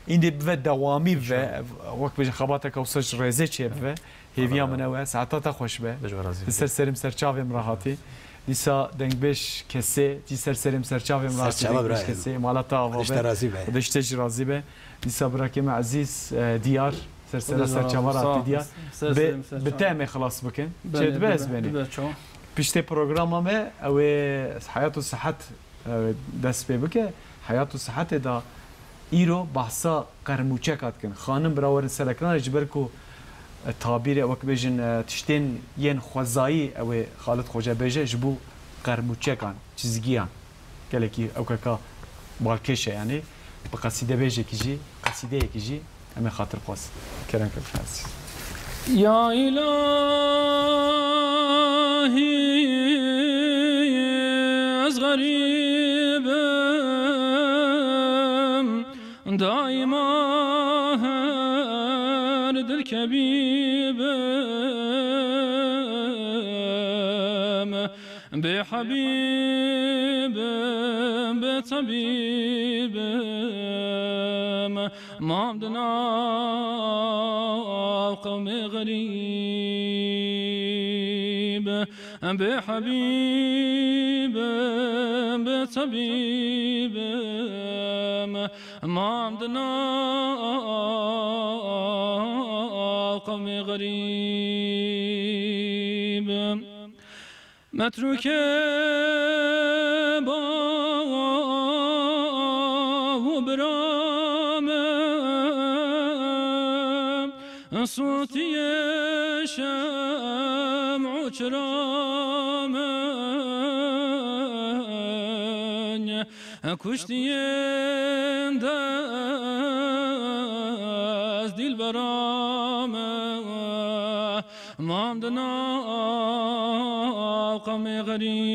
îndê bive dewamî ve, wek bêjin xebateke wisa ji rêzê çê bive. Hêviya min ew e, saeta te xweş be. Bi ji we razî be. Li ser serê min ser çavê min re hatî. Dîsa dengbêj Kesê, jî ser serê min ser çavê min re hatî. Serçava dengbêj birayê. Kesê, mala te ava be. Xwedê ji te razî be. Xwedê ji te jî razî be. Dîsa birakê me ezîz, e, Diyar, ser sera ser çava re hatî Diyar. Ser serê min ser çavê. Bi te em ê xilas bikin. Belê, çê dibe ez benî. Bibe çawa. Piştê programa me ew ê Heyat û Sihet, e, dest pê bike. Heyat û Sihetê de Îro behsa qermûçeka dikin. Xanim bira werin ser ekran ji ber ku, e, tabîrê wek bêjin, e, tiştên yên xwezayî ew ê Xalid Xoce bêje ji bo qermûçekan, çizgiyan. Gelekî ewkeka balkêş e yanî. Bi qesîdebêjekî jî, qesîdeyekî jî em ê xatirxwaz. Kerem ke bixwazî. Ya îlahî ez xerîb im, daîma her dilkevîb im. Bê hebîb im, bê tebîb im, mam di nav qewmê xerîb. Bê hebîb im, bê tebîb im, mam di nav qewmê xerîb. Metrûkê bav û bira min, sûtiyê şem û çira min. Kuştiyên dest dîlbera me, mam di nav qewmê xerîb.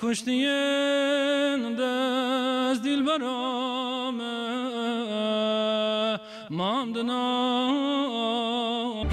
Kuştiyên dest dîlbera me, mam di nav